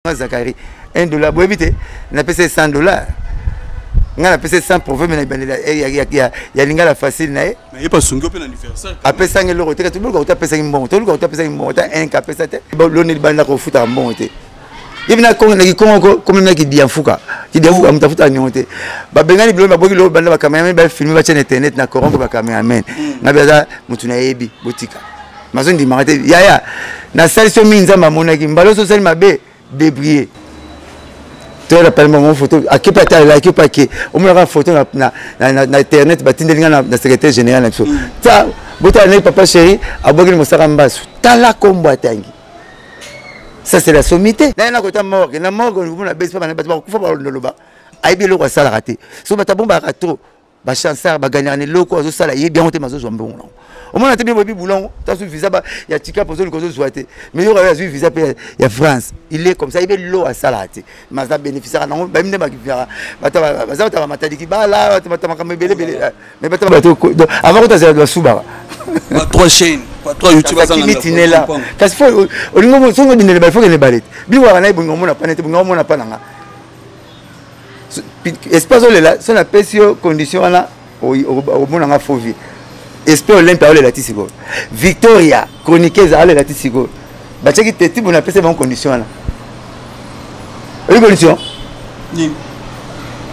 Nga Zakari 1 dollar, boyebi te, napesa ye 100 dollar. Nga napesa ye 100 proverbe na ebandeli ya Lingala Facile na ye. Apesaki eloko te. Toluka kota, apesaki mbongo. Toluka kota, apesaki mbongo ta 1 apesa te. Loni libanda kofutaka mbongo te. Yebi na Kongo, naki Kongo komi na kidia mfuka, kidia mfuka, moto afutaka niongo te. Babengani biloko, baboki loko banda bacameraman bafilme, batia na internet na korongo bacameraman. Nga mpe aza motu nayebi, botika mazondimaka te. Yaya, nasali so mingi, Nzambe amonaki mbala oso osali mabe, débrouiller. Toyela palema mo photo, ake mpe ata alaki mpe ake omonaka photo na internet, batindeli nga na secrétaire général na biso. Ta botala ndenge papa chéri abwakeli mosaka mbasu, tala kombo atangi. Ça, c'est la sommité. Naye na kota morgue, na morgue omona besi mpe bato bakokufa, balondoloba ayebi eloko asalaka te. So bato abombaka trop, bachansard baganyaka na eloko azosala, yebi yango te, mazozwa mbongo nango. Omona te, bino boyebi bulongo, tasu visa ya tika mpo ozoluka ozozwa te. Mais yoka, oyo azwi visa mpe ya France, il est comme ça, yebi eloko asalaka te, mais aza bénéficiaka nango. Bayebi nde bakivaka, baza bato bamatadiki bala, bato makambo ebele ebele. Mais bato bato avant kota azala basubaka. Ba trois chaînes, ba trois YouTube. Aza kasi fo olingo songo bindele ba, faut kende bale te. Bino waka na ebongi omona pana te, bongi omona pa na nga espace olela. So napesi yo condition wana, omonanga faux vie. Esprit Olympe aolela ti sikoyo, Victoria chroniqueuse aolela ti sikoyo. Batiaki te ti bona apesi bango condition wana. Oyi condition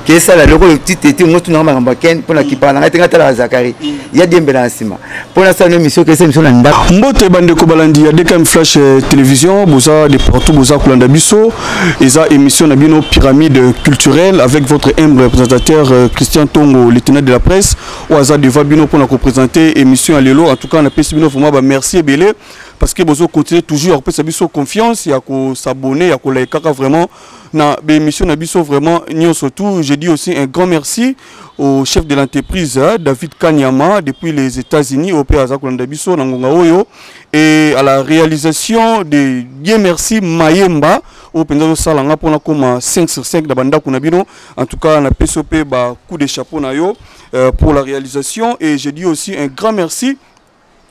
kesala lokola ti te ti ngo tunaka makambo ya ken mpo na kipaka na ngai te. Ngai talaka Zakari ya diembela na nsima mpo nasala no émission, kesa émission na ndako. Mbote bandeko balandi ya DKM Flash Télévision, boza de partout, boza kolanda biso. Eza émission na bino Pyramide Culturelle avec votre humble présentateur Christian Tongo, lieutenant de la presse, oyo aza devant bino mpona koprésenter émission ya lelo. En tout cas, napesi bino vraiment bamerci ebele parce que bozo continuer toujours ya kopesa biso confiance, ya kos'abonner, ya kolike kaka vraiment na bémission na biso vraiment nyonso tout. Je dis aussi un grand merci au chef de l'entreprise, hein, David Kanyama, depuis les États-Unis, au père aza kolanda biso na ngonga oyo, et à la réalisation de Dieu merci Mayemba oyo mpenza azosala nga mpona koma 5 sur 5 na bandako na bino. En tout cas, napesi mpe ba coup de chapeau na yo pour la réalisation. Et je dis aussi un grand merci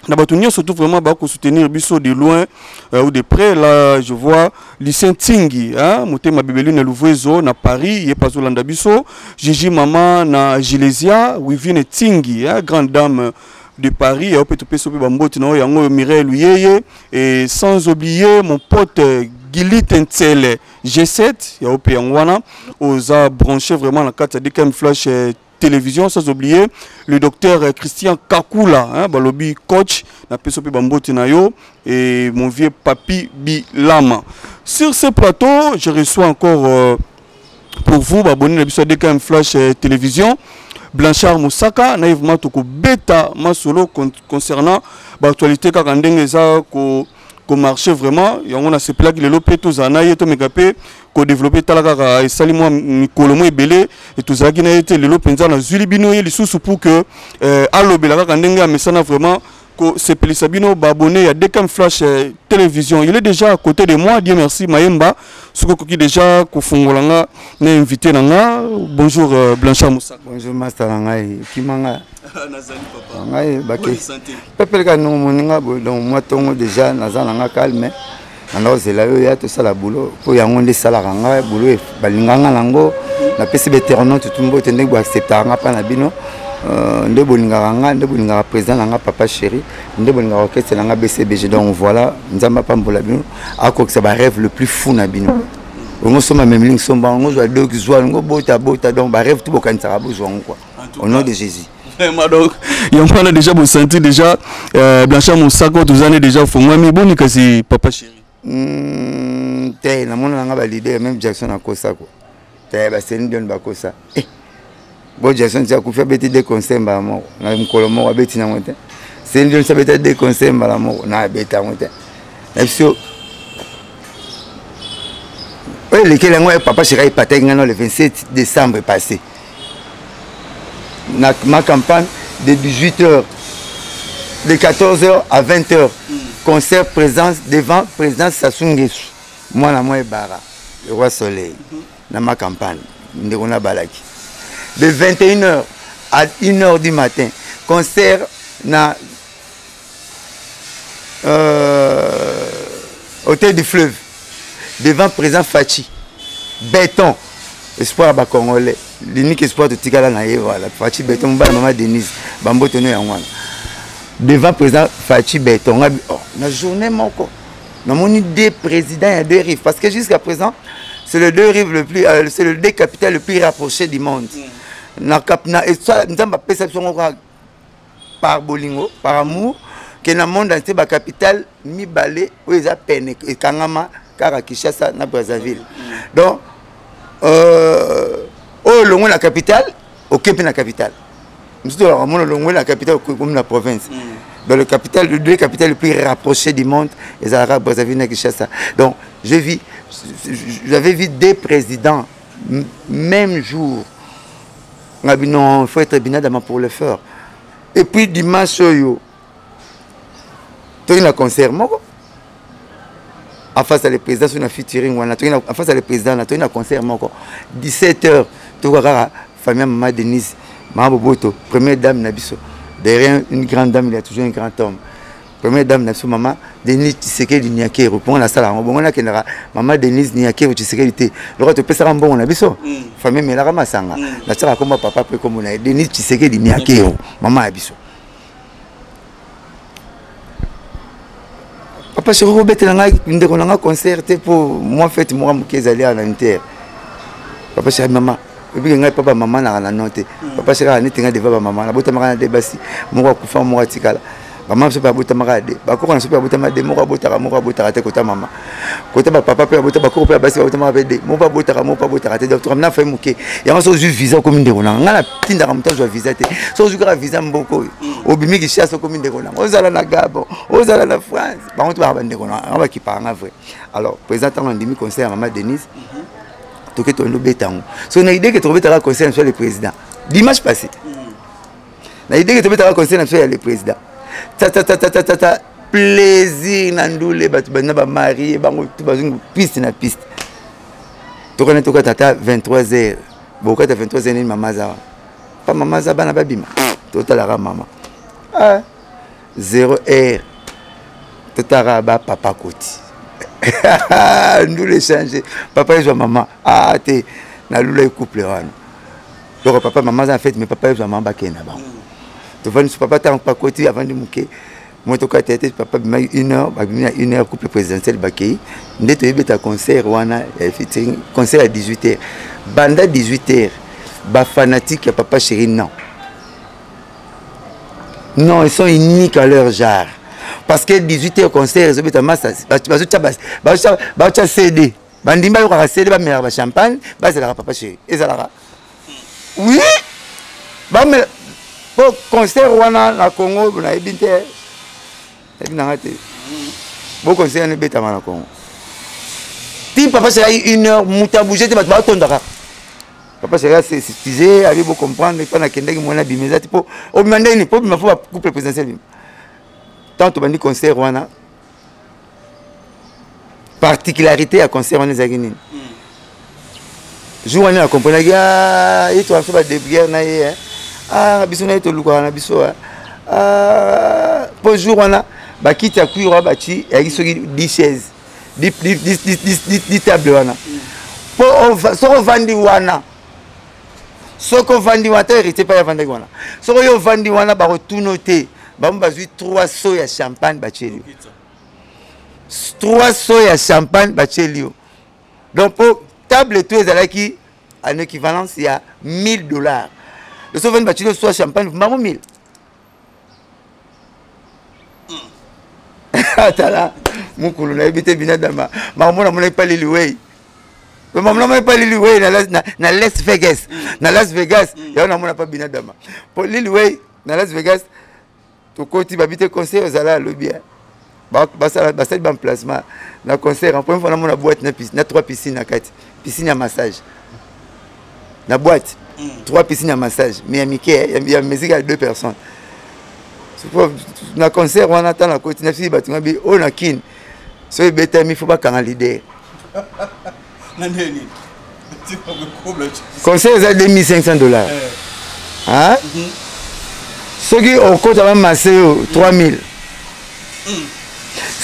na bato nyonso tout vraiment bakosoutenir biso de loin ou de près. Là, je vois Lucien Tingi, hein, motema bebeli na Louvezo na Paris, ye pazolanda biso. Gigi mama na Gilesia, Wivine Tingi, hein, grande dame de Paris ya ope, topesi mpe bambote na oyo yango Mireille Luyeye. Et sans oublier mon pote Gilit Ntsele G7 ya ope, yango wana oza branché vraiment na kati ya DKM Flash Télévision. Sans oublier le docteur Christian Kakula, hein, balobi coach, na peso pe bambote na yo, et mon vieux Papi Bilama. Sur ce plateau, je reçois encore pour vous babonné na biso DKM Flash Télévision, Blanchard Mosaka. Na vraiment tokobeta masolo concernant baactualité kaka ndenge eza ko komarche vraiment. Yango nasepelaki lelo mpe tozala na ye, tomeka mpe kodévelopper. Tala kaka, esali mwa mikolo mwa ebele tozalaki na ye te. Lelo mpenza nazwili bino ye lisusu pour que alobela kaka ndenge amesana vraiment kosepelisa bino baabonné ya DKM Flash Télévision. Il est déjà à côté de moi, Dieu merci Mayemba. Soki okoki déjà kofungola nga na invité na nga. Bonjour Blanchard Mosaka. Bonjour master na ngai, kimanga ngai bake pepeleka ndongo moninga boye. Donc mwa ntongo déjà naza na nga calme, nanda kozela yo ya tosala boulot, mpo yango nde esalaka ngai boulot, balingaka nga nango. Napesi bainternaute tu mbote, ndenge boacceptaka nga mpa na bino, nde bolingaka nga, nde bolingaka président na nga papa chéri, nde bolingaka orchestre na nga BCBG. Donc voilà, Nzambe apambola bino, akokisa barêve le plus fou na bino. Ongo somba memling, somba ongo, zwa doki, zwa ongo, bota bota. Donc barêve tu bokanisaka, bozwa yango quoi, au nom de Jésus. Vraiment, donc yango wana déjà bosentir déjà Blanchard Mosaka, tozani déjà fongwami. Boni kasi papa chéri? Te, namona nanga baleader, même Jackson akosa quoi te, baseni Dion bakosa. Bo Jackson ti akufi, abeti de concert mbala moko na mokolo moko, abeti nango te. Seni Dion si abeta de concert mbala moko na abeta yango te. Na biso oyo elekeli yango, papa chéri epataki ngai no le 27 décembre passé na ma campagne, de 18h, de 14h à 20h, concert présence devant président Sassou Nguesso, mwana mwa ebara, le roi soleil, na ma campagne ndeko nabalaki. De 21h à 1h du matin, concert na Hôtel du Fleuve. Devant président Fatshi Béton, espoir ya bacongolais, l'unique espoir totikala na ye, voilà. Fatshi Béton, mobala mama Denise, bambote no yango wana. Devant président Fatshi Béton, nga oh, na journée moko namoni deux présidents ya deux rives, parce que jusqu'à présent c'est le deux rives le plus c'est le deux capitales le plus rapproché du monde. Na cap na Nzambe apesa biso ngo par bolingo, par amour, ke na monde entier ba capitale mibale oyo eza pene ekangama kaka Kinshasa na Brazzaville. Donc oyo longwe na capitale okepi na capitale mosusu, tolaka mona longwe na capitale okomi na province. Dans le capital, le deux capitales les plus rapprochées du monde ezalaka Brazzaville na Kinshasa. Donc je vis j'avais vu deux présidents même jour. Ngabi non, il faut être binadama pour le faire. Et puis dimanche oyo toki na concert moko en face ya le président, so na featuring wana, toki en face ya le président na toki na concert moko 17 heures, tokoka kaka famille ya mama Denise, mama Boboto, première dame na biso. Derrière une grande dame, il y a toujours un grand homme. Première dame na biso, mama Denise Tshisekedi Niakero, mpo nasala yango bongo, nakendaka mama Denise Niakero Tshisekedi te, lokola topesaka mbongo na biso, famille emelaka masanga, natiaka komba papa mpe kombo na ye Denise Tshisekedi Niakero, mama ya biso. Papa chéri, kobetela ngai ndeko na ngai concert te, mpo mwa fête moko moke ezali awa na inter. Papa chéri, mama ebike ngai papa, mama naka na no te. Papa chéri aka neti ngai deva bamama nabotamaka na de basi, moko akufa, moko atikala. Bamama biso mpe abotamaka ya de, bakoko na biso mpe abotama de, moko abotaka, moko abotaka te. Kota mama, kota bapapa mpe abota, bakoko mpe ya basi babotamaka mpe de, moko abotaka, moko abotaka te. Donc tokamina fai moke yango. So ozwi visa, okomi ndeko nanga. Ngai natindaka moto azwa visa te. So ozwi kaka visa mboka oyo, obimi Kinshasa, okomi ndeko nanga. Ozala na Gabon, ozala na France, bango to baka bandeko nanga, yango bakipaka nga vrai. Alors président, ntango andimi conseil ya mama Denise, toke toyendo obeta yango. So na idée ke tokobetaka conseil na biso ya le président dimanche passé, na idée ke tobetaka conseil na biso ya le président, tatatatata, plaisir na ndule, bato bana bamarie bango tu bazongi piste na piste. Tokana tokata ata 23 heures, bokata 23 heures nini, mama aza wana pa, mama aza, bana babima, totalaka mama. Ah, 0 heure totaka bapapa koti ndule échange, papa ezwa mama. Ah te, nalula couple wana. Donc papa, mama aza na fête, mais papa ezwa mama, bakende na bango. Tovandi so papa, ntango pakoti avandi moke, mo tokata te, papa bimaki une heure, babimi na une heure, couple présidentiel bakei. Nde toyebeta concert wana ya featuring, concert ya 18 heures. Banda 18 heures, bafanatique ya papa chéri, non non, ils sont uniques à leur genre, parce que 18 heures concert ezobeta, masa bazotia CD, bandimi bayokaka CD, bamelaka bachampagne, bazelaka papa chéri. Ezalaka oui, bamela po concert wana na Congo nayebi te, nayebi nanga te bo concert wana ebetama na Congo ti papa chéri ayi une heure, moto abouge te, bato batondaka. Papa chéri asexcuse, abi bocomprendre mpo nakendaki, mwana bima eza te, mpo obima ndeni, mpo obima fo bacouple présidentiel bima. Tant tobandi concert wana, particularité ya concert wana ezalaki nini? Jour wana nakomprenaki ye toa biso badébriere na ye, biso na ye tolukaka na biso, mpo jour wana bakiti ya cuir wana bati eyaki soki 10 chaise, 10 table wana, mpo soki ovandi wana, soki ovandi wana, ta héritier mpe avandaki wana, soki oyo ovandi wana, bakotuna te. Bango bazwi 3 seaux ya champagne, batieli yo 3 seaux ya champagne, batieli yo. Donc mpo table to ezalaki en équivalence ya 1000 $. So ovandi, batieli yo seau ya champagne, bango 1000. Tala mokolo nayebi te, binadama makambo namona epa Lil Wayne, makambo namona epa Lil Wayne na Las Vegas, na Las Vegas yango namona pa binadama. Po Lil Wayne na Las Vegas, tokoti, babi te concert ezala, alobi basali baemplacement na concert. En première fois namona boîte na trois piscine na kati, piscine ya massage na boîte, trois piscine ya massage, mais ya mike, ya musique ya deux personnes na concert wana. Ata nakoti na fisi, bato ngabi oyo na Kine, so ebetami fo bakanga leader. Concert eza 2500 $. Soki okota, bamase oyo 3000.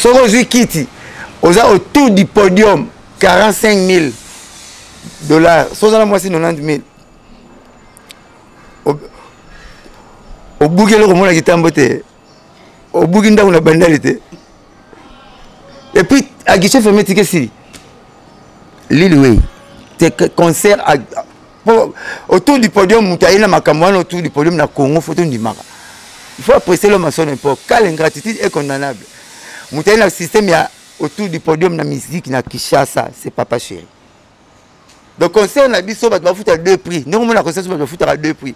Soki ozwi kiti, oza autour du podium. 45 000 dollars, soki oza na mwasi 90 000, obuki eloko omona kitambo te, obuki ndako na bandali te. Et puis à guichet fermé, ticket esili. Lil Wayne te, concert autour du podium, moto aye na makambo wana autour du podium na Congo, faut tondimaka, il faut apprécier l'homme à son époque, car l'ingratitude est condamnable. Moto aye na système ya autour du podium na musique na Kinshasa, c'est Papa Chéri. Donc concert na biso, bato bafuta deux prix. Ndenge omona concert, bato bafutaka deux prix.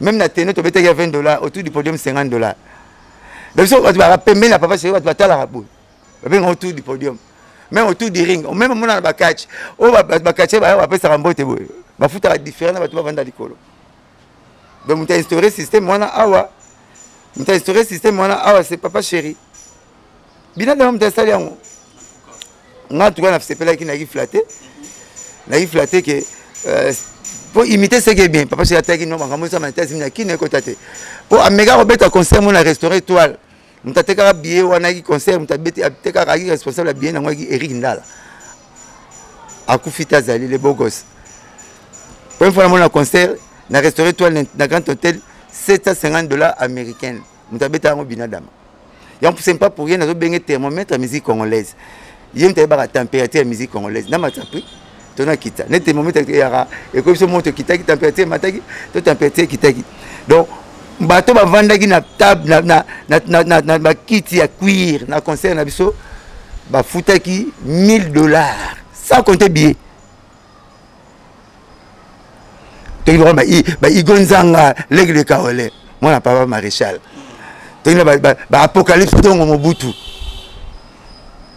Même na tene tobetaki ya 20 dollars, autour du podium 50 dollars. Na biso bato baka pembeni na Papa Chéri, bato batalaka boye, babenga autour du podium. Même autour du ring, même omona na bakatch oyo, bato bakatche baya bapesaka mbote boye, bafutaka différent na bato bavanda likolo. Donc moto ainstauré système wana awa, moto ainstauré système wana awa, c'est Papa Chéri. Binadama moto asali yango. Nga en tout cas nasepelaki, nayaki flatté, nayaki flatté ke po imiter ce qui est bien. Papa Chéri ataki no makambo esama na États-Unis, na kini ekota te, po ameka kobeta concert mo na restaurant Étoile. Moto atekaka billet wana ayaki concert, moto atekaka, ayaki responsable ya billet nango, ayaki Eric Ndala, akufi te, azali le beau gosse. Première fois namona concert na restaurant Étoile na Grand Hôtel, 750 dollars américaine, moto abeta yango Binadama. Yango c'est pas pour rien nazobenge thermomètre ya musique congolaise. Ye moto ayebaka température ya musique congolaise na mata prix to na kita. Ne thermomètre eyaka, ekoyi biso moto ekitaki, température emataki to température ekitaki. Donc bato bavandaki na table na bakiti ya cuir na concert na biso, bafutaki 1000 dollars sans compter billet. Toki lokola baigo nzanga, leki de kaole, mwana papa maréchal, toki na baapocalypse ntongo Mobutu,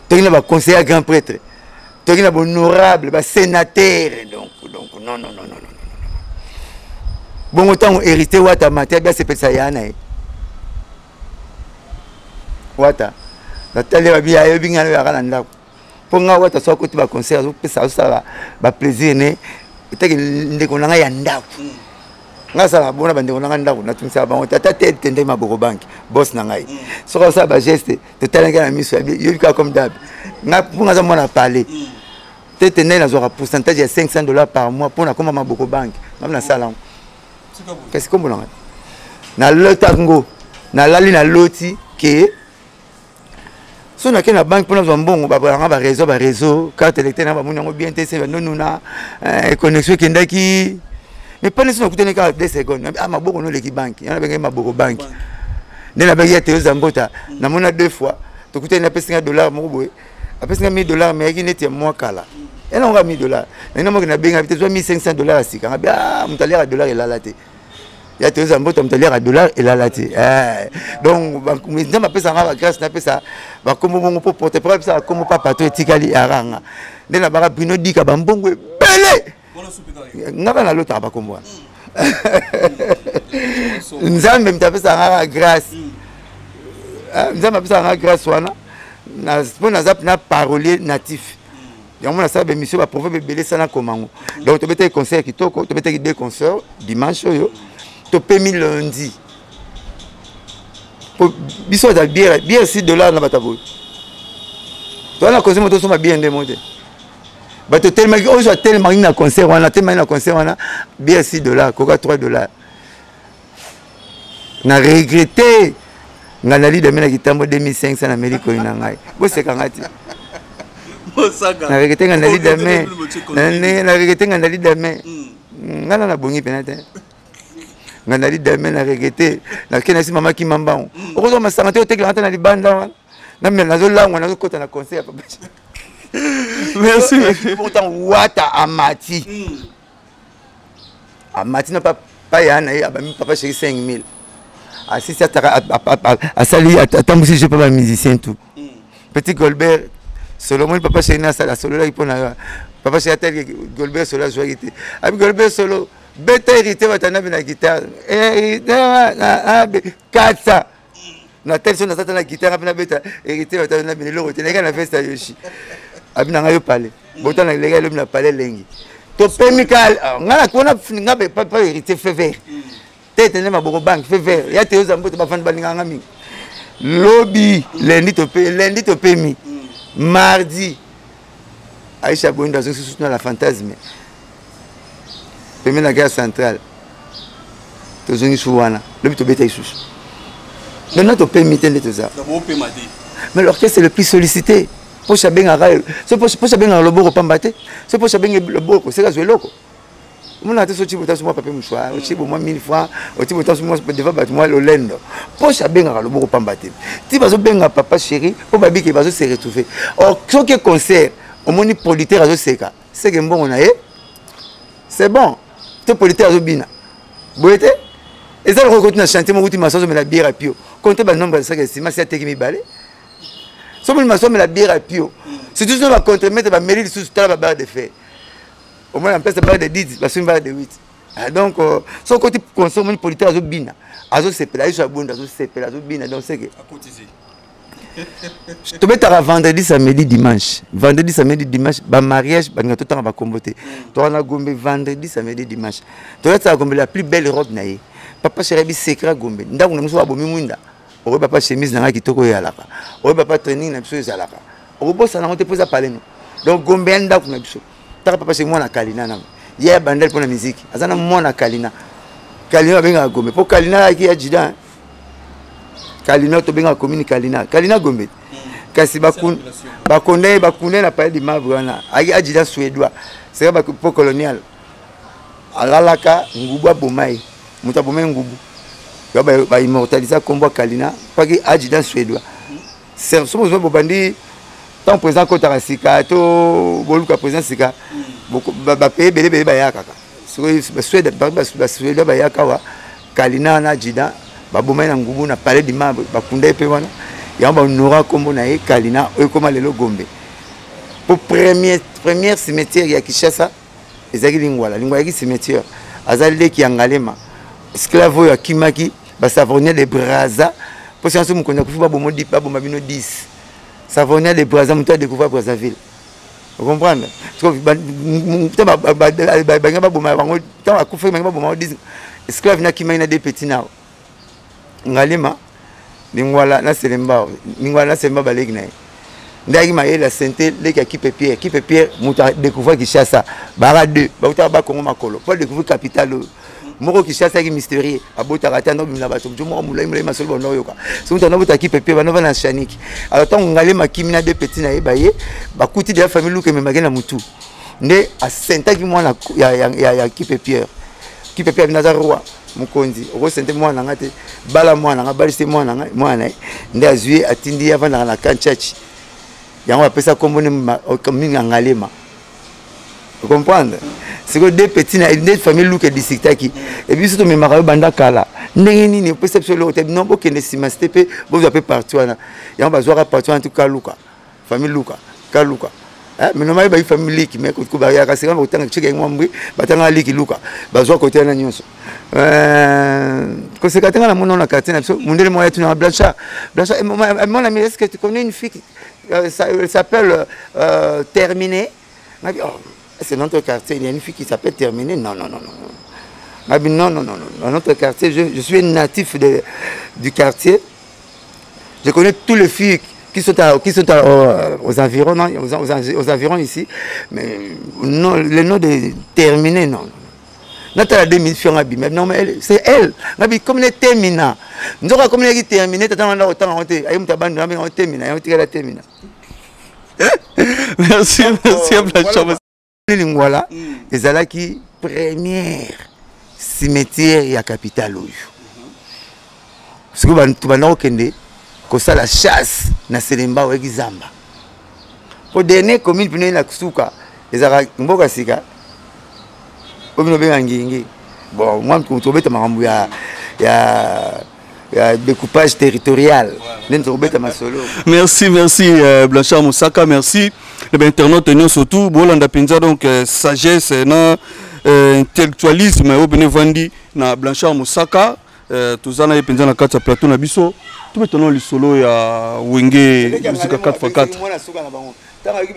toki na baconseiller ya grand prêtre, toki na bahonorable, basénateur. Donc non, non, non, non, non. Bongo ntango Héritier Wata mate abi asepelisa ya na ye Wata, natali babi ayebi ngai yaka na ndako, mpo ngai Wata so akoti baconcert, azopesa, azosala baplaisir ne etaki ndeko na ngai ya ndako. Ngai asalaka bona bandeko na ngai ndako, natumisaka bango tata te tende maboko banke bos na ngai. Soki asala bageste, totalaki na miso, yobi kaka comme d'hab. Ngai mpo nga aza mwana palais te, te ndenge nazwaka pourcentage ya 500 dollars par mois mpo nakoma maboko banke, ngami nasala yango. Kasi kombo na ngai nalota ngo, nalali, naloti ke so nake na banque mpo nazwa mbongo, babalanga baréseau, baréseau carte électeur na bamoni yango bien te, se bandonuna connexion ekendaki. Mais mpane so nakutani kaka 2 secondes, ah, maboko noleki banque yana, bengaki maboko banque nde nabaki ya Teo Zambota. Namona deux fois tokutani, napesi nga dollar moko boye, apesi nga 1000 dollar, mais yaki neti ya mwa kala ena ngo 1000 dollar. Ngai namoki nabenga te, zwa 1500 dollar ya sika. Ngabi ah, moto aliaka dollar elala te. Ya Teo Zambota, moto aliaka dollar elala te. Donc Nzambe apesaka nga bagrâce, napesa bakombo bongo mpo porte parole apesaka kombo papa to etikali aranga nde nabaka Bino Dika, bambongo ebele. Ngaka nalotaka bakombo wana. Nzambe moto apesaka ngaka grâce, Nzambe apesaka nga grâce wana mpo naza na parolier natif. Yango nasala bémission, baproverbe ebele esala komango. Donc tobetaki concert kitoko, tobetaki deux concert dimanche oyo, topemi lundi po biso aza bière, bière 6 dollars na bato boye. Toza na concert, moto osomba bière nde mo te. Bato telemaki, oyo atelemaki na concert wana, atelemaki na concert wana, bière 6 dollars, koka 3 dollars. Na regrette nga nali dame na kitambo 2500 na meli koli na ngai, boseka nga te. Na regrette nga nali dame, na regrette nga nali dame nga na nabongi mpena te. Nga nali dame, na regrette, nake nasi mama kima mbango, okozwa masanga te, otekelanga te na libanda wana, namela, nazolangwa, nazokota na concert ya Papa. Merci. Pourtant Wata amati, amati na papa ya na ye, abami Papa Chéri 5000, asisi ataka, asali, atambusi jeu mpa bamusicien tout. Petit Golbert Solomon, Papa Chéri nasala asololaki mpo na Papa Chéri, atali Golbert Solo azwaki te, abi Golbert Solo beta Héritier Watanabe na guitare, Héritier 400. Natali so naza ta na guitare mpe nabeta Héritier Watanabe eloko te. Nayeka na veste ya Yoshi, abi na ngai yo pale botana elengi, elobi na pale elengi. Topemi ka nga na kona nga papa Héritier fait vert te, tende maboko banque fait vert ya te oza mbote, bafandi balingaka nga mingi. Lobi lundi, tope lundi, topemi mardi. Aisha Boindo azongi susu na la fantasme pembeni na gare centrale, tozongi su wana, lobi tobeta lisusu. Maintenant topemi te nde toza, mais l'orchestre le plus sollicité. Poche abengaka so, poche abengaka loboko pamba te. So poche abenge loboko, seka azwa eloko. Omona te, so otie botaso mwa papier mouchoir, otie bo mwa 1000 francs, otie botaso mwa devant bato, mwa lolendo. Poche abengaka loboko pamba te. Ti bazobenga papa chéri mpo babike bazo se retrouver. Or soki concert, omoni producteur azoseka, seke mbongo na ye c'est bon. To producteur azobina boye te, eza lokola okoti na chantier moko, kuti maso azomela bière ya pio, compte banombre ya saka esima si ateki mibale. So moni maso amela bière ya pio, surtout so bacontremaître bameli lisusu, tala babarre de fer, omona mpesa barre de 10, basombi barre de 8. Ah, donc so okoti concert, omoni producteur azobina, azosepela, ayeso abonda, azosepela, azobina, donc seke tobetaka vendredi, samedi, dimanche, vendredi, samedi, dimanche. Bamariage balinga totanga bakombo te. Toka na Gombe vendredi, samedi, dimanche, tolataka Gombe la plus belle robe na ye. Papa chéri abi secret Gombe, ndako na biso babomi mwinda, okoyeba pa chemise na ngai kitoko oyo ezalaka, okoyeba pa training na biso ezalaka, okobosana yango te mpo eza paleno. Donc Gombe ya ndako na biso. Taka papa chéri, mwana Kalina nango ye ya bandali mpo na miziki, aza na mwana Kalina. Kalina babengaka Gombe mpo Kalina ayaki ya jida. Kalina tobengaka commune Kalina, Kalina Gombe. Kasi bakonda ye, bakunda ye na palais du marbre wana. Ayaki adjudant suédois, seka po colonial alalaka ngubu, aboma ye, moto aboma ye ngubu, baimmortalisa nkombo ya Kalina mpaki adjudant suédois. So bozwa bobandi ntango président akotaka sika, to boluka président sika, bapays ebele ebele bayakaka. Sikoyo basuédois bayaka awa, Kalina na adjudant baboma ye na ngubu na palais du marbre, bakunda ye mpe wana. Yango bahonora nkombo na ye Kalina oyo ekóma lelo Gombe. Po première cimetière ya Kinshasa ezalaki Lingwala. Lingwala ayaki cimetière, aza leki ya Ngalema, esclave oyo akimaki baSavorgnan de Braza. Mpo sianso mokonzi akufi, baboma bino 10 Savorgnan de Braza, moto adécouvrir Brazzaville, ocomprendre? Bangi baboma bango ntango akufaki, bangi baboma bango 10 esclave nakimaki na deux petits nao, Ngalema, Lingwala na Selembao. Lingwala na Selembao baleki na ye nde ayaki mayele ya sente, leki ya Kipe Pierre. Kipe Pierre moto adécouvrir Kinshasa, baka deux bautaka Bakongo makolo mpo adécouvrir capitale oyo. Moko Kinshasa ayaki mystérieux, abotaka te, ando bimela bato, moto moko molai molai, masolo bando oyoka. So moto andobota Kipe Pierre, bando bana chaniki. Alors ntango Ngalema akimi na deux petits na ye, baye bakuti deya famille Luka ememaki na motu nde asentaki mwana ya Kipe Pierre. Kipe Pierre abina aza roi, mokonzi, okosente mwana na nga te, bala mwana nga, balisi mwana nga, mwana na ye nde azwi ye, atindi ye avandaka na kanchachi. Yango apesa nkombo mingi ya Ngalema, comprendre? Sikoyo deux petits na nde famille Luka edistrictaki e biso tomemaka yo banda kala, ndenge nini opesa biso eloko te? Non, bokende nsima te mpe bozwa mpe parti wana. Yango bazwaka parti wana tuka Luka, famille Luka, kaluka. Mais normalement bayi famille liki, mais bayaka sika bakotanga ceke yango mbwi, batanga liki luka, bazwa kote wana nyonso. Koseka te, nga na mona na quartier na biso mondele moko ayatuna Blanchard: "Blanchard, mon ami, est-ce que tu connais une fille qui elle s'appelle Terminé?" Ngabi: "Oh, c'est notre quartier, il y a une fille qui s'appelle Terminé? Non, non, non, non." Ngabi: "Non, non, non, non, dans notre quartier, je suis natif du quartier, je connais tous les filles qui sont aux environs, non, aux environs ici, mais non, le nom de Terminé, non." Natala 2000 filles ngabi: "Mais non, mais elle, c'est elle." Ngabi: "Comme ne Termina nzoka, comme neki Terminé, tata wanda otanga ngo te, ayi moto abandi ngabi ngo Termina, yango tikala Termina." Merci, merci Blanchard. Lingwala ezalaki première cimetière ya capitale oyo. Sikoyo bato banda kokende kosala chasse na Selemba, oyaki zamba, po dernier commune pene na suka ezalaka mboka sika oyo bino obenga Ngingi. Bon, mwa tobeta makambo ya découpage territorial ndenge tokobeta masolo. Merci, merci Blanchard Mosaka, merci les internautes nyonso surtout bolanda mpenza. Donc sagesse na intellectualisme oyo pene evandi na Blanchard Mosaka, toza na ye mpenza na kati ya plateau na biso. Tobetana lisolo ya Wenge Musica 4x4. Mwana suka na bango. Ntango ayoki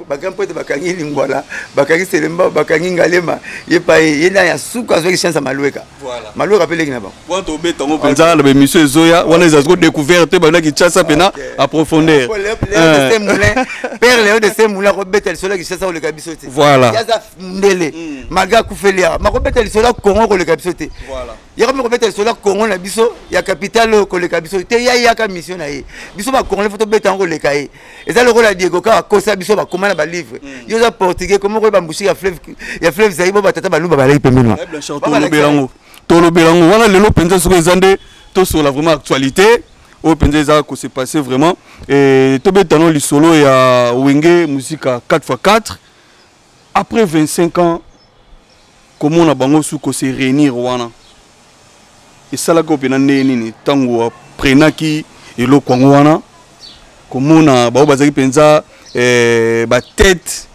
bagrand prêtre bakangi Lingwala, bakangi Selemba, bakangi Ngalema, ye pa ye na ya suka azwaki chance ya Malweka. Malweka mpe leki na bango. Wana tobeta yango mpenza na baémission ezoya wana ezali ko découvert te bana Kinshasa mpena à profondeur. Père Léon de Saint-Moulin akobeta lisolo ya Kinshasa koleka biso te. Voilà. Ye aza ndele malgré akufeli awa, makobeta lisolo ya Congo koleka biso te. Ye akomi kobeta lisolo ya Congo na biso ya capitale oyo koleka biso te. Ye ayaka mission na ye, biso bacongolais fo tobeta yango koleka ye. Eza lokola Diego kaka akosa biso bakoma na balivre. Yo oza portugais, komo koyeba mbushiki ya fleuve, ya fleuve Zaïre, bo batata baluba balaki pembeni wana. Tolobela yango, tolobela yango wana lelo mpenza. Soki eza nde tosola vraiment actualité oyo mpenza eza kose passer vraiment, tobeta no lisolo ya Wenge Musica 4x4 après 25 ans. Komona bango su kose réunir wana esalaki oyo mpena ndenge nini ntango aprenaki eloko yango wana, komona bango bazalaki mpenza batete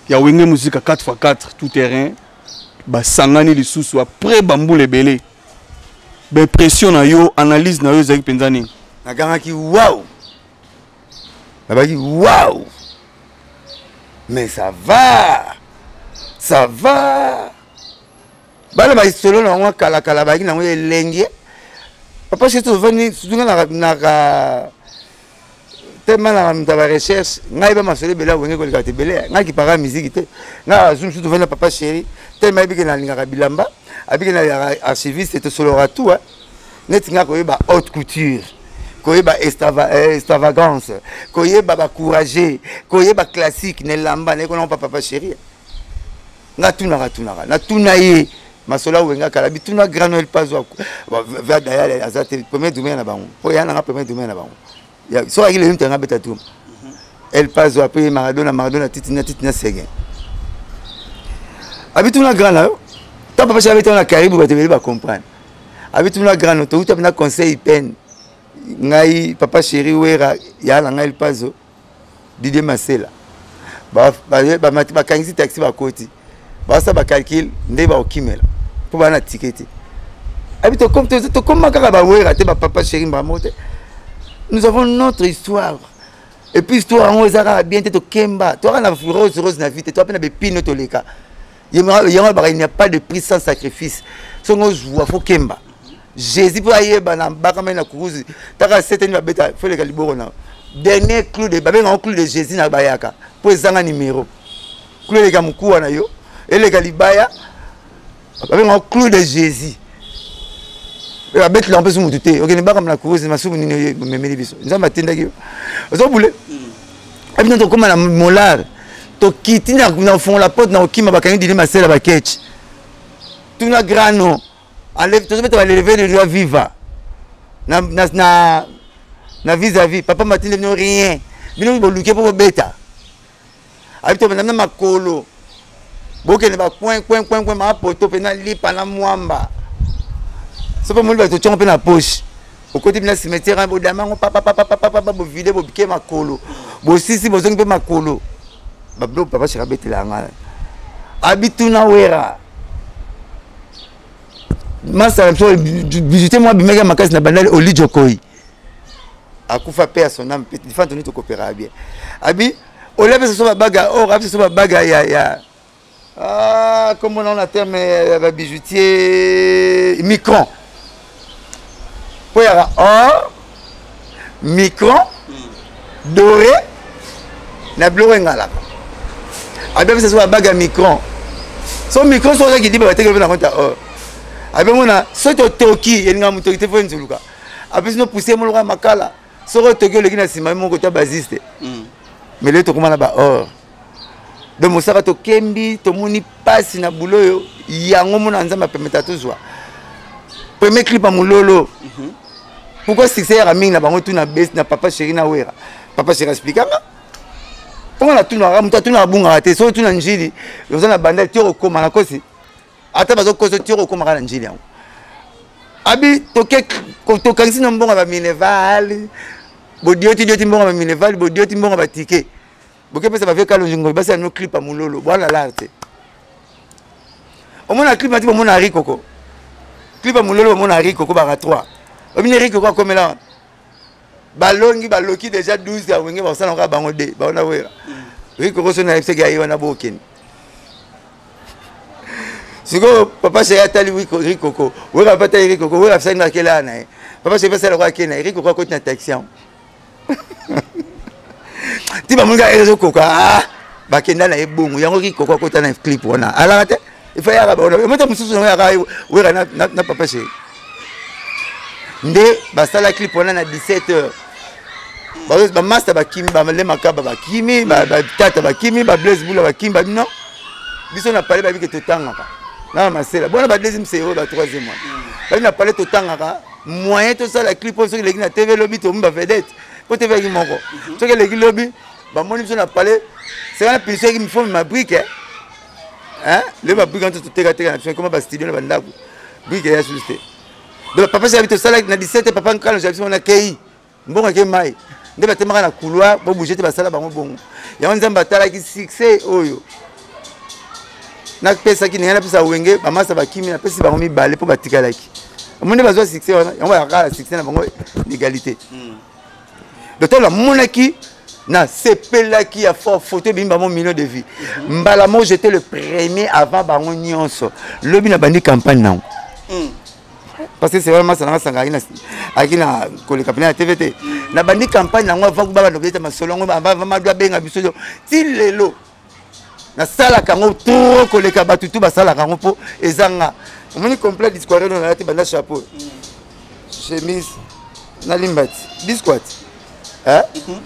ya Wenge Musica 4x4 tout terrain basangani lisusu après bambula ebele, baimpression na yo, analyse na yo ezalaki mpenza nini? Nagangaki wow, nabaki wow, mais ça va, ça va. Bana basolo na bango kalakala bayaki nango elenge. Papa chéri, tovandi surtout nga naka tellement na moto ya barecherche. Ngai ba masolo ebele awenge koleka te ebele. Ngai kipaka musique te, ngai azwi mosusu. Tovandi na papa chéri, tellement ayebike nalingaka bilamba, abike na archiviste, tosololaka tout neti ngai koyeba haute couture, koyeba extravagance, koyeba bacourage, koyeba classique na elamba. Naye kona pa papa chéri, nga tunaka tunaka, natuna ye masolo awenga kala. Bituna grand Noel Pazo dayal aza te premier domaine na bango, mpo ya nanga premier domaine na bango. So ayaki lelo ntango abeta tuma El Pazo, apres Maradona, Maradona titina titina Seguin. Abituna grand na yo ta papa chéri, abetana na Karibu, bato ebele bacomprendre. Abituna grand no, touta mpena conseil peine, ngai papa chéri, Wera ya na ngai, El Pazo, Didier Masela, bakangisi taxi, bakoti, basala bacalcul nde bakokimela mpo baa na ticket te. Abi tokóma kaka bawera te, bapapa chéri mbamo te. Nous avons notre histoire et puis histoire yango eza kaka bien te. Tokemba toaka na rose rose na vie te, toa mpe na bepine toleka yango. Alobaka il n'y a pas de prix sans sacrifice. Songo ozwa fo kemba. Jésus mpo ayeba na bakamai na kuruzi taka seteni babeta fo eleka liboko na dernier clou de babengaka clou de Jésus na bayaka mpo ezanga numéro. Clou eleka mokuwa na yo, eleka libaya, babengaka clou de Jésus. Babetela mpe so motu te okende bakama na kuruzi. Masumu nini omemeli biso? Nzambe atindaki yo ozobule abino. Tokóma na molar, tokiti na fongola porte na kokima, bakangi dili masela baketch. Tuna grano, tozobeta baleleve de loi viva na, na, na, na vis-à-vis. Papa matinde bino rien, bino boluki mpo bobeta. Abi tobanda na makolo, bokende bacoin coin coin coin, mapoto mpe na lipa na mwamba. So mpe moli bato tiongo mpe na poche, okoti bina cimetière, bodama yango papapapapapa, bovide, bobike makolo, bosisi, bozongi mpe makolo. Babiloko papa sheka abetela yanga. Abituna Wera masala biso bijute mwa abimaki ya makasi na bandali olijokoi akufa pe ya son âme pe toni tokopera bien. Abi olapesa so babaga or apesa so babaga ya ah, comme on a terme ya babijoutier micron, mpo yaka or micron doré na biloko engalaka. Abi apesa so babaga micron, so micron so ozaki diba batekeli mpe na compte ya or. Abi omona soki totoki elingaka motoki te, fo enzuluka. Apesi no poussière moloko ya makala, soki otoki oleki na nsima moko ta basiste. Mais lelo tokóma na baor. Donc mosaka tokembi, tomoni mpasi na bulo oyo yango mona Nzambe apemeta tozwa premier clip ya mololo. Pourquoi succès yaka mingi na bango tu na bes na papa chéri na Wera? Papa chéri expliquanga mponga natunaka moto atunaka bungaka te. Soki tuna njili oza na banda ti okokoma na kosi, ata bazokosa ti okokomaka na njili yango. Abi toke tokangisi na mbongo ya bamineval, bodioti dioti mbongo ya bamineval, bodioti mbongo ya batike, bokepesa bavie Kalonji Ngoi, basala no clip ya mololo bwana lar te. Omona clip ati bomona Ari Koko, clip ya mololo, bomona Ari Koko baka 3 obini Ari Koko akomela wana. Balongi baloki déjà 12 ya Wenge, bakosala kaka bango de baona Wera. Rikoko so nayebisaki aye wana, bokende sikoyo. Papa Chéri atali Rikoko, Wera mpe atali Rikoko. Wera asali nakela na ye, Papa Chéri asali lokola ake na ye. Rikoko akoti na taxi yango ti bamoni kaka ezokoka, ah, bakenda na ye bongo. Yango Rikoko akota na clip wana, alaka te, ifa yaka baona mota mosusu yango yaka Wera na Papa Chéri. Nde basala clip wana na 17 heures. Bamaster bakimi, balemakaba bakimi, batata bakimi, bablaise bula bakimi, babi non, biso na palais babike totangaka na masela bona ba deuxième série, ba troisième wana babi na palais totangaka moyen tosala clip oyo. Soki eleki na TV lobi, tomi bavedette po TV yaki moko. Soki eleki lobi, bamoni biso na palais, seka na punition yaki mifomi mabrique le babrique wana totekateka na biso, ekoma bastudio na bandako, brique eya susu te. Donc Papa Chéri, tosala na 17, papa Nkalo biso wana kei mbongo ake mai nde batemaka na couloir, bobouge te, basala bango bongo. Yango Nzambe atalaki succès oyo napesaki ndenge napesa Wenge, bamasa bakimi, napesi bango mibale mpo batikalaki. Omoni, bazwa succès wana, yango bayaka na succès na bango l'égalité. Docteur namonaki, nasepelaki ya fort. Photo ebimi bango million de vues mbala moko. J'étais le premier avant bango nyonso. Lobi na bandi campagne nango parce que c'est vraiment ça. Nanga sanga aki na koleka pena ya TV te. Na bandi campagne nango avant babanda kobeta masolo yango, avant Mado abenga biso. Ti lelo nasalaka yango trop koleka bato tu basalaka yango, mpo ezanga. Omoni complet disquare no nalati banda chapeau, chemise na limbati bisquat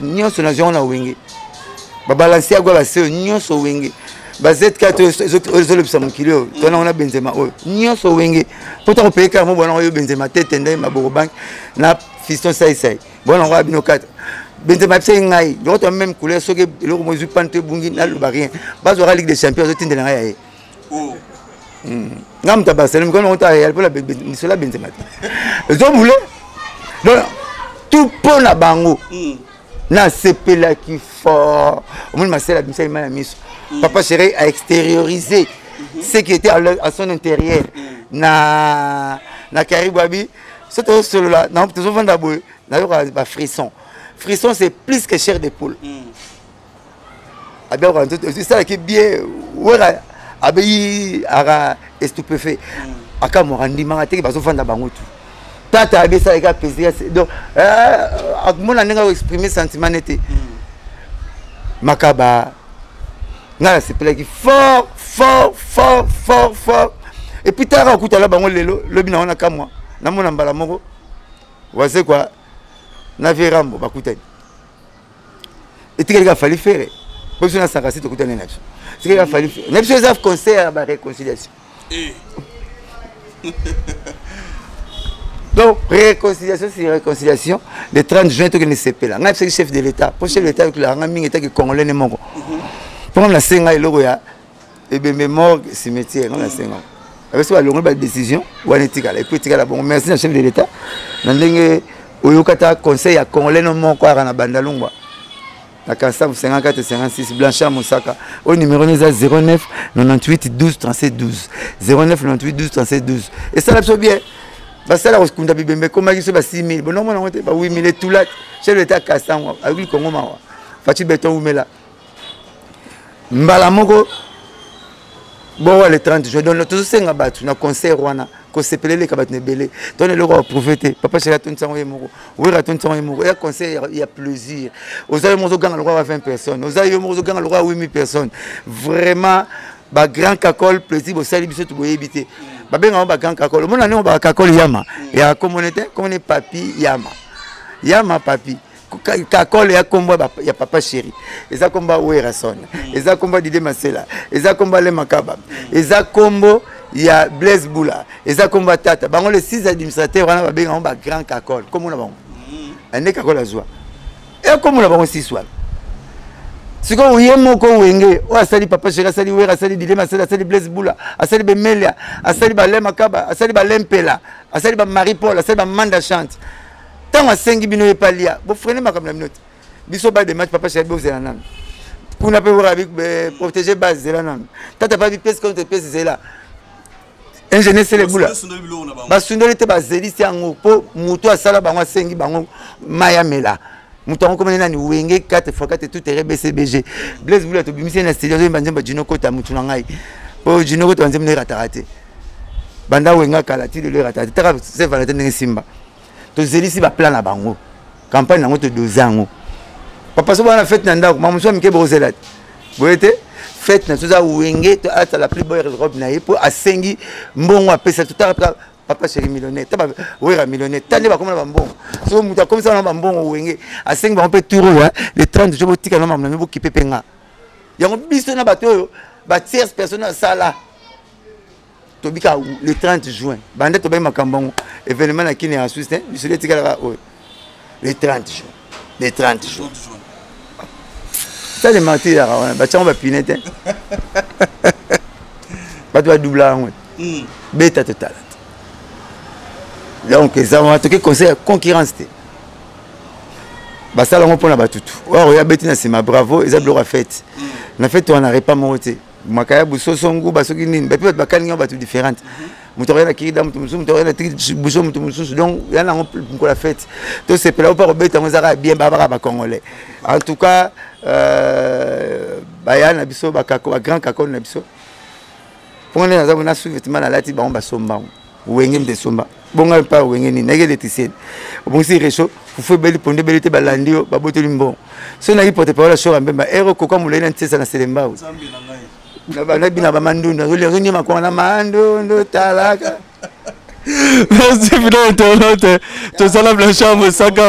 nyonso nazwi yango na Wenge. Babalansi yagwa baseo nyonso Wenge, ba ZK oyo ezolobisa mokili oyo tona wana, Benzema oyo nyonso Wenge. Mpo ntango peye kaka mobwana oyo Benzema tete nde maboko banke na fiston saisai bona yango ya bino 4. Benzema abisaki ngai yango to même couleur. Soki eloko mo ezwi pane to ebungi, naloba rien, bazwaka Ligue des champions, azotindela ngai ya ye. Nga moto ya Barcelone, mikolo nango ta Real mpona lisolo ya Benzema te ezobule. Donc tout mpo na bango nasepelaki fort. Omoni masela abimisaki mai ya miso. Papa Chéri a extériorisé ce qui était à son intérieur na Karibu. Abi so tozosolola, tozovanda boye, nayoka bafrisson. Frisson, c'est plus que chair de poule. Abiakoka nzoto esalaki bien. Wera abeyi aka stupéfait, akamwaka, ndimaka teke bazovanda bango tu. Tata abi esalaki aplaisir. Donc akomona ndenge akoexprime sentiment nete makaba. Ngai nasepelaki fort, fort, fort, fort, fort. Et puis taka okutala bango lelo, lobi nango na kamwa, namona mbala moko Wazekwa na vie Rambo bakutani. Etikali kaka Fally Ferre po biso nasaka si tokutani na biso. Etikali kaka Fally Ferre na biso. Eza conseil ya baréconciliation. Donc réconciliation c'est réconciliation. Le 30 juin tokende sepela. Ngai bisaki chef de l'État, po chef de l'État yokelaka ngai mingi etaki congolais ne moko, mpo ngam nasenga eloko ya ebembe, morgue, cimetière. Ngai nasenga apesi balongoli badécision wana, etikala et puis etikala bongo. Merci na chef de l'État na ndenge oyokata conseil ya congolais no moko aka na Bandalungwa na Kasavu 54 56, Blanchard Mosaka oyo numéro eza 09 98 12 37 12, 09 98 12 37 12. Esala biso bien. Basala kokunda bibembe ekomaki so ba 6 000, bonomona yango te, ba 8 000 etula. Chef de l'État kasango ayoki Kongo mawa. Fatshi Béton umela mbala moko bowa le 30 juin. Donc tozosenga bato na concert wana kosepela eleka bato na ebele. Tona eloko approuve te. Papa Chéri atondisango ye moko, Wera atondisango ye moko. Ya concert ya plaisir, oza yo moko ozoganga lokola 20 personnes, oza yo moko ozoganga lokola 8000 personnes. Vraiment bagrand kakol, plaisir bosali biso toboyebi te. Babengaka bagrand kakol, omona ndenge bakakol yama ya komone te, komone papi yama yama papi kakol ya kombo ya Papa Chéri, eza kombo ya Werason, eza kombo ya Dide Masela, eza kombo ya Lemakaba, eza kombo ya Blaise Bula, eza kombo ya tata bango. Le six administrateur wana babenga bango bagrand kakol. Kombo na bango ande kakol azwa ekombo na bango six wana. Sikoyo ye moko Wenge oyo asali Papa Chéri, asali Wera, asali Dide Masela, asali Blaise Bula, asali Bemelia, asali Balemakaba, asali Balempela, asali Bamarie Paul, asali Bamanda Chante. Ntango asengi bino ye palia, bofrene makambo na bino te. Biso ba de match, Papa Chéri bozela nano kuna mpe. Wera protéger base, zela nano. Tata pabi pièce contre pièce, zela. Ingénieur Selebula basundoli te, bazelisi yango mpo moto asala bango, asengi bango mai amela. Moto yango komene nani? Wenge 4 x 4 tout terrain BCBG. Blaise Bula, tobimisi ye na studio, azoyemba nzembo Jino Kota. Motu na ngai mpo Jino Kota, banzembo erataka te. Banda Wenga kala ti lelo erataka te. Taka Saint Valentin ndenge simba, tozelisi baplan na bango, campagne yango todose yango. Papa, so bana fête na ndako, mamosu ya mike bokozela te, boye te. Fête na toza Wenge, alata la plus belle robe na ye mpo asengi mbongo apesa. Totaka Papa Chéri millionnaire, ta Wera millionnaire, ta nde bakoma na bambongo. So moto akomisa na bambongo Wenge, asengi bango mpe tour oyo le 30 jo, botika na mamu na bokipe mpe nga yango. Biso na bato oyo batierce personne asala, tobika le 30 juin. Banda tobai makambo yango, événement na Kini ya Suisse te, lisolo etikalaka oyo le 30 juin, le 30 juin. Ça, le martyr yaka wana, batiango bapine te, bato badubla yango, beta totala te. Donc eza wana, toke conseil ya concurrence te, basala yango mpona batutu oyo oyo abeti na nsima. Bravo, eza biloko ya fête. Na fête wana, repas moko te, makayabu, soso, nguba, soki nini, bapi bato bakalingi yango, bato différente. Moto akoya na kirida, moto mosusu, moto akoya na buso, moto mosusu. Donc ya nango mokolo ya fête, tosepela mpo kobeta yango ezaka bien. Babaka bacongolais en tout cas, baya na biso, bagrand kakone na biso, mponga nde naza na sous-vêtement nalati, bango basomba yango. Wenge mte esomba bonga mpa Wenge nini, nayaki électricien, obongisi réchaud, fufu ebeli, pondu ebeli te, balandi yo, babotoli mbongo. So nayaki porte parole ya Shora Mbemba, ero koka molai na ntiesa na Selembao, nabina bamandundu, azoniema kwanga na mandundu, talaka. Merci, fidèle internaute. Tozala Blanchard Mosaka.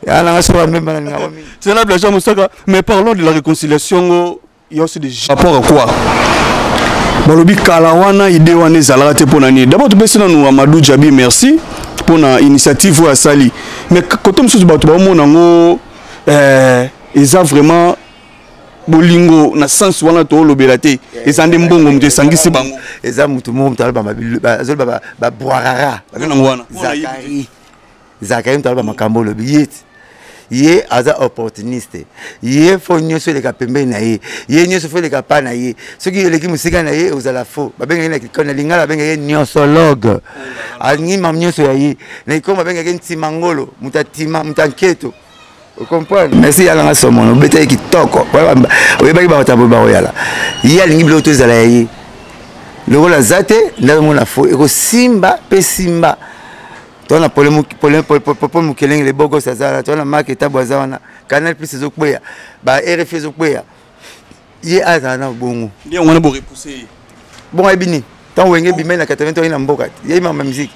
Nanga Shora Mbemba, nalingaka mingi. Tozala Blanchard Mosaka. Mais parlons de la réconciliation. Il y a aussi des rapport à quoi balobi kala wana, idée wana ezalaka te mpo na nini? D'abord topesi nanu Amadou Djabi merci mpo na initiative oyo asali. Mais côté mosusu, bato baomona yango eza vraiment bolingo na sens wana toolobela te, eza nde mbongo moto esangisi bango. Eza motu moko, moto azoloba babroirara. Nango wana. Zakari, Zakari moto aloba makambo olobi ye ti ye aza opportuniste. Ye faut nyonso eleka pembeni na ye, ye nyonso faut eleka pa na ye. Soki eleki mosika na ye, ozala faux. Babengaki na lingala, babengaki ye nyonsologue, alingi mamu nyonso ya ye. Na ikombo babengaki ntima ngolo, moto atima, moto anketo, ocomprendre. Merci, yalanga somono, obetaki kitoko, oyebaki bato boye bakoyala. Ye alingi biloko to ezala ya ye, lokola aza te, ndazomona fo ekosimba mpe simba. Toza na Popo Mokelenge, le bogos aza wana. Toza na Mak Etabo aza wana. Canal Plus ezokweya, ba RF ezokweya, ye azala na bongo. Nde yango wana borepousse ye. Bongo ayebi nini? Ntango Wenge ebimai na 80, oyi na mboka te, yeyi mama musique.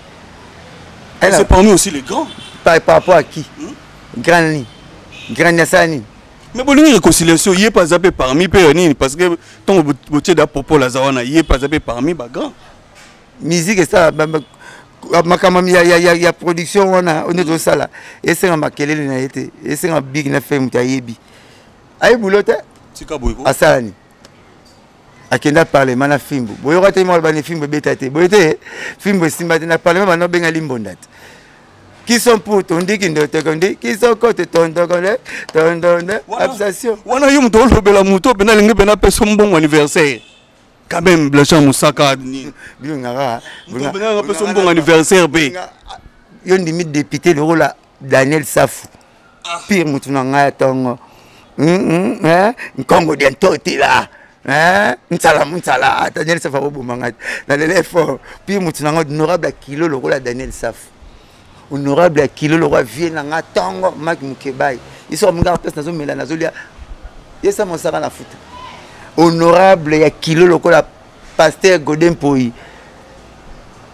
C'est parmi aussi les grands. Par rapport à qui? Grand nini? Grand nini? Asala nini? Mais bolingi réconciliation, ye mpe aza mpe parmi mpe ya nini? Parce que ntango botie da Popol aza wana, ye mpe aza mpe parmi bagrand. Musique esala makambo ya production wana oyo nde tozosala, esenga makelele na ye te, esenga big na fe. Moto ayebi, ayebi bulo te. Tika boye. Asala nini? Akenda parlement na fimbu, boyoka te? Moko bani fimbu ebeta te, boye te, fimbu esimba te na parlement, banda obenga limbonda te. Qui sont pour tondiki ndotokondi kisokote tondokole tondonde absation. Wana yo moto olobela moto mpena alingi mpena apesa mbongo anniversaire quand même. Blanchard Mosaka nini? Bino ngaka. Moto apesa mbongo anniversaire mpe. Yo ndimi député lokola Daniel Safu, pire motu na ngai ya ntongo, nkongo dia ntotila nsala nsala. Daniel Safu akoboma ngai na lelo effort. Pire motu na ngai, honorable ya kilo lokola Daniel Safu, honorable ya kilo lokola vie na ngai ntongo Mike Mokebai, ye soki amingaka place, nazomela, nazolia ye sa mosaka na futa. Honorable ya kilo lokola pasteur Godin Mpoi,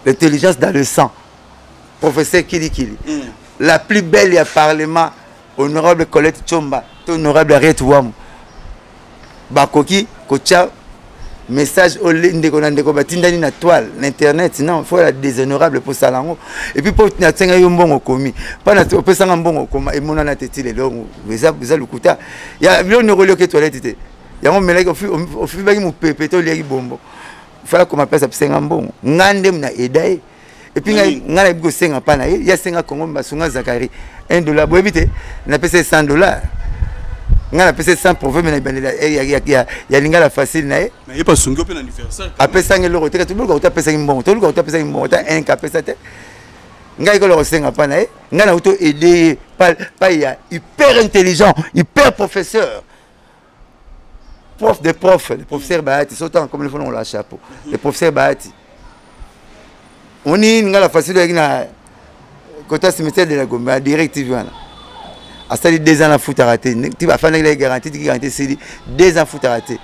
l'intelligence dans le sang, professeur Kilikili, la plus belle ya parlement, honorable Colette Chomba to honorable Ariette Wamu, bakoki kotia message oyo ndeko na ndeko batindani na toile na internet? Non, faut la déshonorable mpo osala yango. Et puis mpo nasenga yo mbongo, okomi mpa opesanga mbongo, okoma emonana te ti lelo. Eza lokuta ya biloko nyoko. Olioki toilette te, yango omelaki, ofibaki mopepe te, oliaki bombo. Fala koma place apesenga mbongo, nga nde na eda ye. Et puis ngai nayebi kosenga mpa na ye, ye asenga Kongo basunga Zakari 1 dollar, boyebi te, napesa ye 100 dollar. Ngai napesa 100 proverbe na ebandeli ya lingala facile na ye. Apesanga eloko te, toluka kuta apesaki mbongo, toluka kuta apesaki mbongo ta un apesa te. Ngai kola kosenga mpa na ye, ngai nauti aide ye pai ya hyper intelligent, hyper professeur, prof de prof, le professeur Bahati. Sotanga comme le fond la chapeau, le professeur Bahati. Oni nga la facile oyaki na kota cimetière de la Gombe ya directive wana, asali 2 ans afutaka te. Ti afandaki na garantie, tiki garantie esili, 2 ans afutaka te.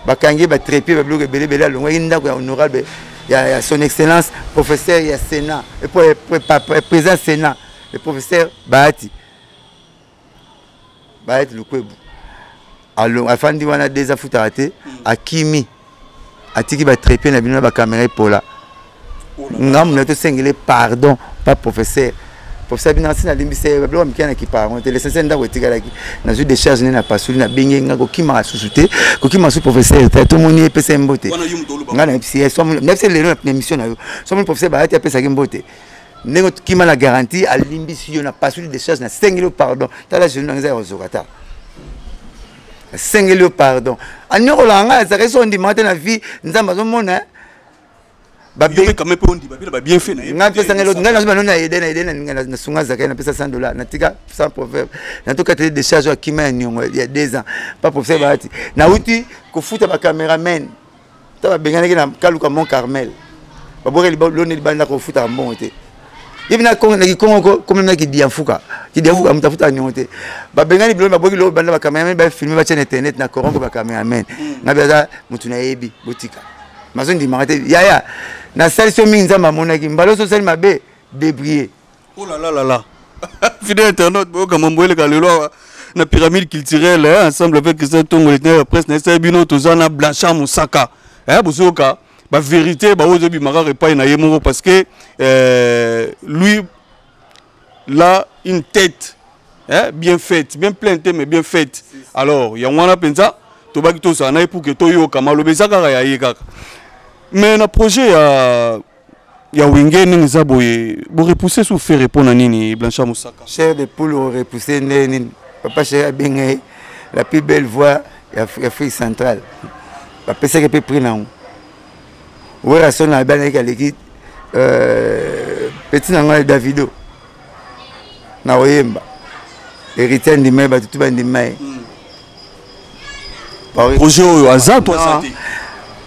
Bakangi ye, batrépied, babiloko ebele ebele. Alongwaki ndako ya honorable ya son excellence professeur ya Sénat, président Sénat, le professeur Bahati, Bahati Lukwebu. Afandi wana 2 ans afutaka te, akimi, atiki batrépied na bino na bacaméra epola. Ngambu na tosengele pardon pa professeur. Professeur bino asi nalimbisa ye babiloko mike na kipa yango te. L'essentiel, ndako etikalaki, nazwi décharge nde na pasuli. Nabengi nga kokimaka susu te, kokima su professeur te. Tomoni ye, epesa ye mbote. Nga nayebisi ye, nayebisi lelo na émission na yo, somoni professeur Bayati apesaki mbote ndenge kima na garantie, alimbisi yo. Na pasuli décharge, nasengeli yo pardon. Tala genou nanga eza ya kozoka, ta asengeli yo pardon. Anyokolaka ngai, azalaki so ondimaka te na vie. Nzambe azomona. Ngai mpesanga ngai nazo bano na aide na aide nasunga Zakai, napesa 100 dollar, natika sans proverbe, natokateli décharge oyo akima ya niongo ya 2 ans pa professeur Bahati. Nauti kofuta bacameraman ta babenganaki na Kaluka Mont Carmel, babwaki loni libanda, kofutaka mbongo te. Yebi na kikongo komi na kidiamfuka, kidiamfuka moto afutaka niongo te. Babengani biloko, babwaki loko banda bacameraman bafilme, batia na internet na Korongo. Bacameraman ngai aza motu nayebi, botika mazondimaka te. Yaya, nasalisi yo mingi, Nzambe amonaki. Mbala oso osali mabe, débrouiller. Oh là là là là, fidèle internaute, boyoka mambo eleka lelo awa na Pyramide culturelle, hein, ensemble avec Christian Tongo, le presse na esali bino. Toza na Blanchard Mosaka, hein, bozoyoka bavérité baoyo ezobimaka epai na ye moko, parce que lui là, une tête, hein, bien faite, bien pleine te, mais bien faite. Alors yango wana mpenza tobaki tozala na ye pour que toyoka maloba eza kaka ya ye kaka. Mais na projet ya Wenge, ndenge eza boye, borepousse su Ferre mpo na nini, Blanchard Mosaka? Chair de poule, orepousse nde nini? Papa chéri abenga ye la plus belle voix ya Afrique centrale, bapesaki mpe prix nango. Werason abanaki aleki petit na ngai Davido na koyemba. Héritier andima ye, bato tu bandima ye. Projet oyo aza to aza te?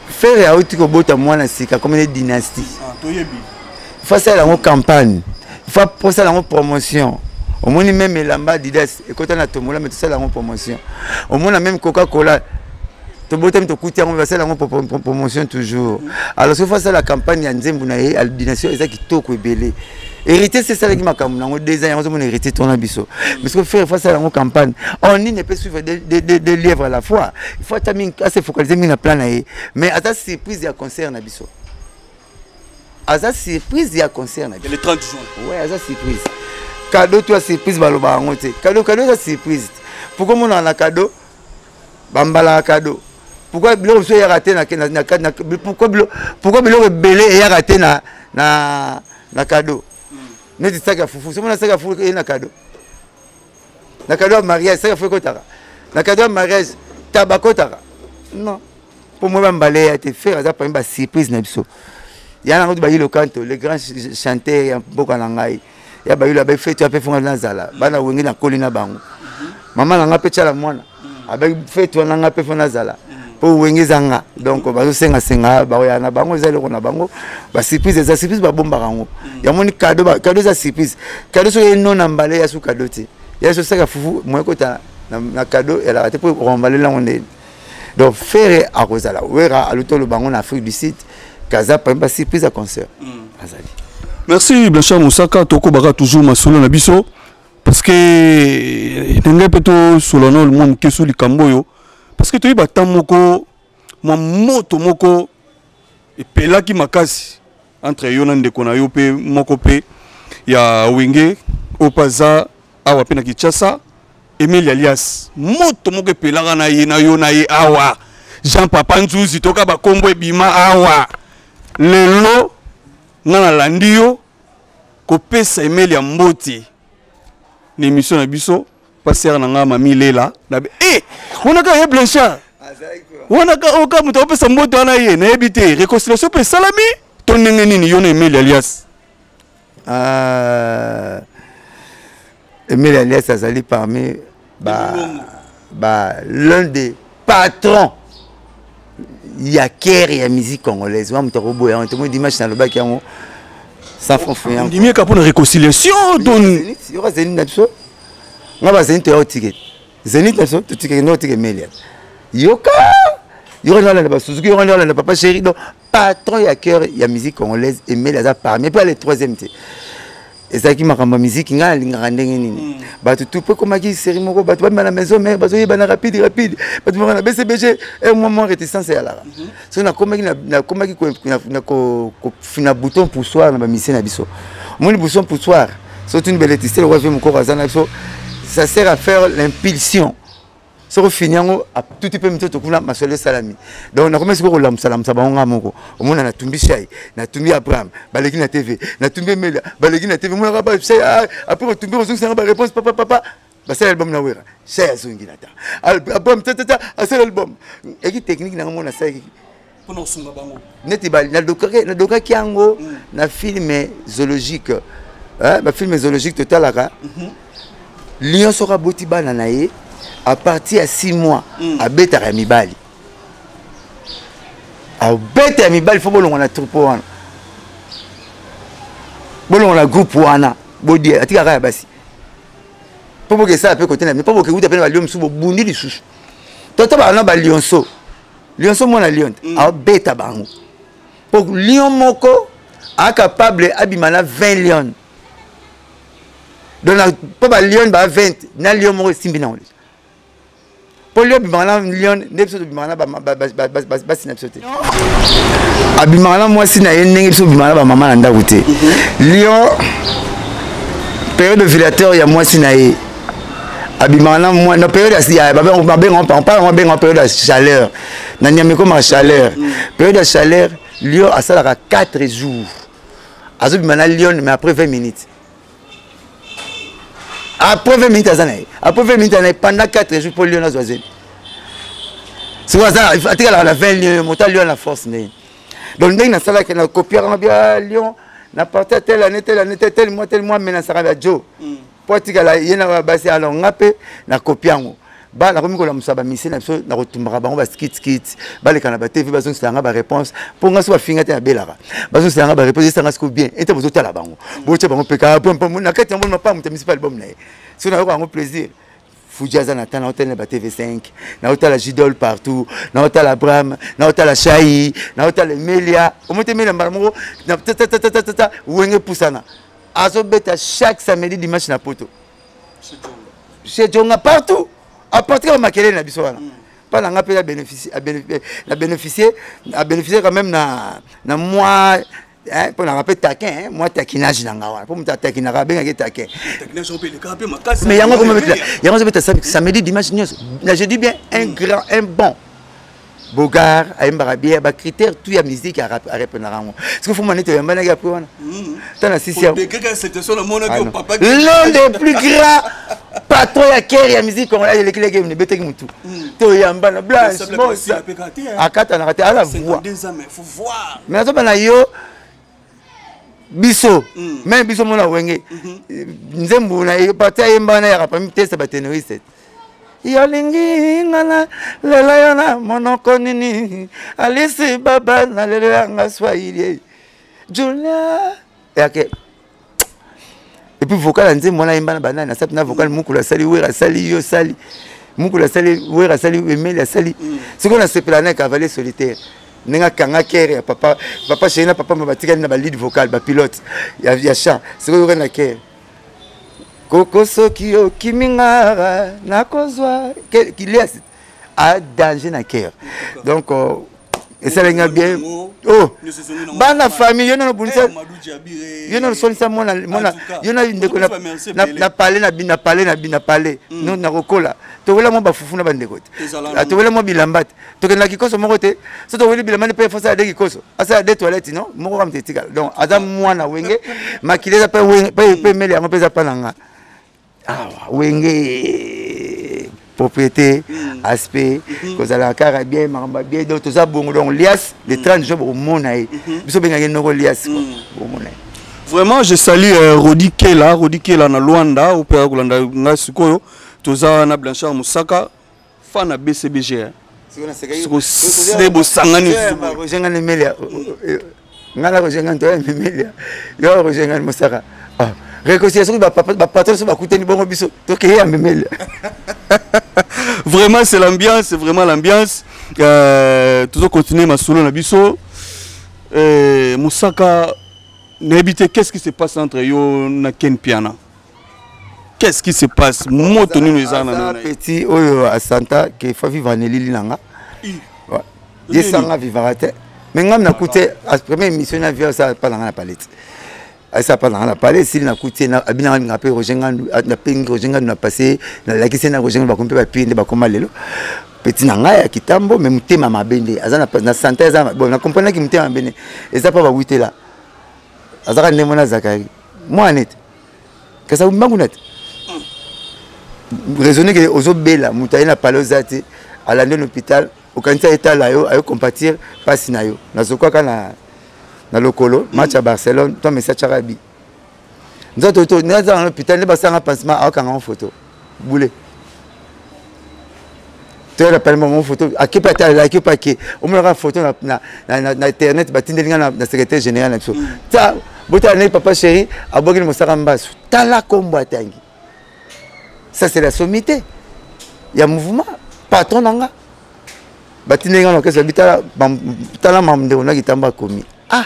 Ferre auti kobota mwana sika, comme ne dynastie, faut asala yango campagne, faut posala yango promotion. Omoni même elamba Adidas ekota na tombola, me tosala yango promotion. Omona même Coca Cola, tobotami tokuti yango, basala yango promotion toujours. Alors soki faut asala campagne ya nzembo na ye dynastie, eza kitoko ebele. Héritier se esalaki makambo nango 2 ans, yango ozomona héritier tona biso. Mais soki Ferre faut asala yango campagne, or nini epe suivre deux lièvres à la fois. Il faut ata mingi ase focaliser mingi na plan na ye, mais aza surprise ya concert na biso, aza surprise ya concert na biso. Le 30 juin. Ouais, aza surprise. Cadeau to ya surprise, balobaka yango te. Cadeau, cadeau eza surprise. Pourquoi omonaka na cadeau bambalaka cadeau? Pourquoi biloko biso eyaka te? Pourquoi biloko ebele eyaka te na cadeau? Neti saki ya fufu, somona saki ya fufu eye na cadeau, na cadeau ya mariage saki ya fufu ekotaka, na cadeau ya mariage taba akotaka. Non, mpo moi bambala eya te. Ferre aza parmi basurprise na biso. Ya nango Bayilo Kanto, le grand chanteur ya mboka na ngai ya Bayilo, abai feti ape fonga nazala bana Wenge, nakoli na bango. Mama na nga mpe tiala mwana abaki feti wana, nga mpe fo nazala mpo Wenge eza nga. Donc bazosengasenga, bakoya na bango, eza eloko na bango. Basurprise eza surprise, babombaka yango. Yamoni cadeau, cadeau eza surprise. Cadeau soki eno na mbala ya su cadeau te, ya so saka fufu moye kota na cadeau elaka te mpo okombalela yango ndeni. Donc Ferre akozala, Wera aluti oloba yango na Afrique du Sud, kaza parmi basurprise ya concert azali. Merci Blanchard Mosaka. Tokobaka toujours masolo na biso, parce que ndenge mpe tosolola na mwa moke so likambo oyo, parce que toyeba ta moko mwa moto moko epelaki makasi entre yo na ndeko na yo mpe moko mpe ya Wenge oyo mpe aza awa mpe na Kinshasa, Emile Alias. Moto moko epelaka na ye na yo na ye awa, Jean Papa Nzuzi, toka bakombo ebima awa. Lelo nga nalandi yo kopesa Emile ya mbote na émission na biso. Pasteur na nga mami lela na eh wana ka ye Blanchard wana ka oka moto apesa mbote wana ye nayebi te réconciliation mpe esalami to ndenge nini yo na Emile alias? Emile alias azali parmi ba l'un des patrons ya kere ya musique congolaise. Wana moto akoboya yango tomo dimanche nalobaki yango sans fond fuyant. Ndimi ka mpona réconciliation to yoka Zénith na biso nga ba Zénith toya otikete Zénith na biso totikeke nde otike Emelia yoka yoka nde alanda basuzuki yoka nde alanda papa chéri. Donc patron ya cœur ya musique congolaise, Emelia aza parmi mpe ale troisième te. Ezalaki makambo ya musique, ngai nalingaka ndenge nini bato tu mpo ekomaki série moko, bato babima na maison mare bazoyebana rapide rapide, bato baka na BCBG un mois mwa réticence eyalaka. Soki nakomaki kofina bouton poussoir na bamisie na biso, omoni bouton poussoir soki tuni baélectricité lokwa vie mokoko aza na biso, ça sert à faire l'impulsion. Soki ofini yango tuti mpe mitoto kuna masolo esalami. Donc nakomi sikoyo kolamusalamusa bango nga moko. Omona natumbi Shai, natumbi Abraham, baleki na TV, natumbi Emelia, baleki na TV. Omonaka ba Shai après kotumbi kozongisanga baréponse papa papa basala album na Wera. Shai azongi na ta Abraham tatata asala album eki technique nanga mona asalaki mpona kosunga bango. Neti nadokaki yango na film zoologique, bafilm zoologique totalaka lion soki aboti bana na ye à partir ya 6 mois abetaka ya mibali, abeta ya mibali. Fo bolongwa na troupeau wana, bolongwa na groupe wana, bodie atikaka ya basi mpo boke esala mpe kote na mpo bokekuta mpe na balion mosusu bobundi lisusu. Toto bana balionso lionso mwana lion te abeta bango mpo lion moko acapable abima na 20 lion. Donc mpo balion ba 20 na lion moko esimbi nango deja mpo lion abimaka na lion nde biso tobimaka na basi na biso te. Abimaka na mwasi na ye ndenge biso obimaka na bamama na ndako te. Lion, période ovulateur ya mwasi na ye, abimaka na mwa na période ya babenga période ya chaleur na nyama ekomaka chaleur. Période ya chaleur, lion asalaka 4 jours azobima na lion, mais après 20 minutes, après 20 minutes aza na ye, après 20 minutes aza na ye pendant 4 jours mpo lion azwa zemi. Sikoyo aza atikalaka na 20 lion moto lion na force ndenge. Donc ndenge nasalaki na kopiaka nga bia lion na partir ya telle année, telle année, tel mois, tel mois, mais nasaka ya jo mpo atikala ye na basi. Alors nga mpe nakopi yango ba nakomi kolamusa bamisie na biso, nakotumbaka bango baskitskit, baleka na batv, bazongisela nga baréponse mpo nga so bafinga te nabelaka, bazongisela nga baréponse esanga siko bien ete bozotala bango, botya bango mpeka na kati yango mapa moto amisi mpe album na ye. So nayoka yango plaisir. Fuji aza na temps, naotala na ba TV5, naotala Jidol partout, naotala Abraham, naotala Shai, naotala Emelia. Omoti Emelia mbala moko tatatatata wenge pusana azobeta chaque samedi dimanche na poto chez Jonga partout à partir ya makelele na biso wana mpa na nga mpe na bénéficier quand même na mwa mpo nanga mpe taquin, mwa taquinage na nga wana mpo moto ataquinaka abengaki taquin. Mais yango yango azobeta samedi dimanche nyonso na je dis bien un grand, un bon Bogard ayembaka bien, bacritère tout ya musique arépondaka yango. Soki fo manete oyambanaki apres wana ta na sisi, l'un des plus grands patron ya kere ya musique congolaise elekileki ebetaki motu toyambana Blanche akatanaka te aza voix. Mais azobana yo biso même biso mona wenge nzembo na ye parti ayemba wana yaka parmi teste baténoriste yolingi nga na lela yo na monoko nini alisi baba na lelo yanga swahili Julia yake. Et puis vocal ya nzembo wana ayemba na banani asali na vocal mokolo asali Wera asali yo asali mokolo asali Wera asali Emeli asali. Sikoyo nasepela na cavalier solitaire ndenge akanga kere ya papa papa chéri na papa ma batikali na balead vocal bapilote ya chant. Sikoyo yoka na kere koko soki okimi ngara nakozwa kilias a danger na kere. Donc esalaki nga bien. Oh, bana famille yo nano bundisa yo nano sonisa mwana mwana yo na ndeko na pale na na pale na na pale no nakokola towela mwa bafufu na bandeko te, towela mwa bilamba te, tokendaka kikoso moko te. So toweli bilamba nde mpe fosala de kikoso asala de toilette no moko kaka moto etikala. Donc aza mwana wenge makili eza mpe mele yango mpe eza mpa na nga awa wenge. Propriété, aspect, kozala kaka bien, makambo ya bien. Donc toza bongo. Donc lias le 30 juin, bokomona ye. Biso bengaki noko lias, quoi. Bokomona ye. Vraiment, je salue Rodi Kela, Rodi Kela na Luanda, opera kolanda nga sikoyo. Toza na Blanchard Mosaka, fan na BCBG, hein. Siko nde bosangani. Roger Ngani Melia, nga na Roger Ngani toya Melia, yo Roger Ngani Mosaka. Ah, réconciliation, bapatron so bakutani bongo, biso tokeye ya Memelia. Vraiment, c'est l'ambiance, c'est vraiment l'ambiance. Toujours continuer masolo na biso. Mosaka, nayebi te, qu'est-ce qui se passe entre yo na Ken Piana? Qu'est-ce qui se passe? Moto nini eza na Aza petit oyo asanta ke fa vivre na elili na nga. Ouais. Ye sanga vivaka te, mais ngam nakuti première émission na vie, osala pa na nga na palette, asala pa na nga na palais. Esili, nakuti ye, abinanga linga mpe Roger Ngandu, napengi Roger Ngandu na passé, nalakisi ye na Roger Ngandu, bakomi mpe bapie nde bakoma lelo petit na ngai ya kitambo. Mais motema mabe nde aza na sante, aza bon, nakomprenaki motema mabe nde eza mpa bawutela, azaka ndenge mona Zakari mwana nete kasi mbangu na te raisonner ke ozobela, moto aye na pale, oza te, alandi na hôpital, okanisi ayetala yo, ayo compatir mpasi na yo. Nazokwaka na lokolo match ya Barcelone to Messi atiaka bi nzoto to naza na hôpital nde basanga pansement, aokanga ngo photo bule, toyaka pale bango photo, akepe ata alaki mpe ake omonaka photo na internet, batindeli nga na secrétaire général na biso. Ta botala ndenge papa chéri abwakeli Mosaka mbasu, tala kombo atangi. Ça, c'est la sommité ya mouvement, patron na nga. Batindeli nga na orchestre, babi tala, tala mamndeko na kitambo akomi. Ah,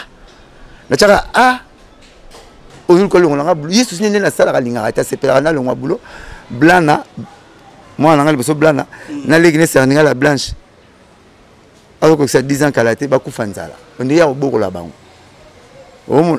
natiaka ah ozoluka longola nga bulo, ye susi nde nasalaka, alingaka te, asepelaka nalongwa bulo blana mwana na nga liboso blana naleki nesaka ninga la blanche, azokokisa 10 ans kala te, bakufa nzala onde ya kobokola bango.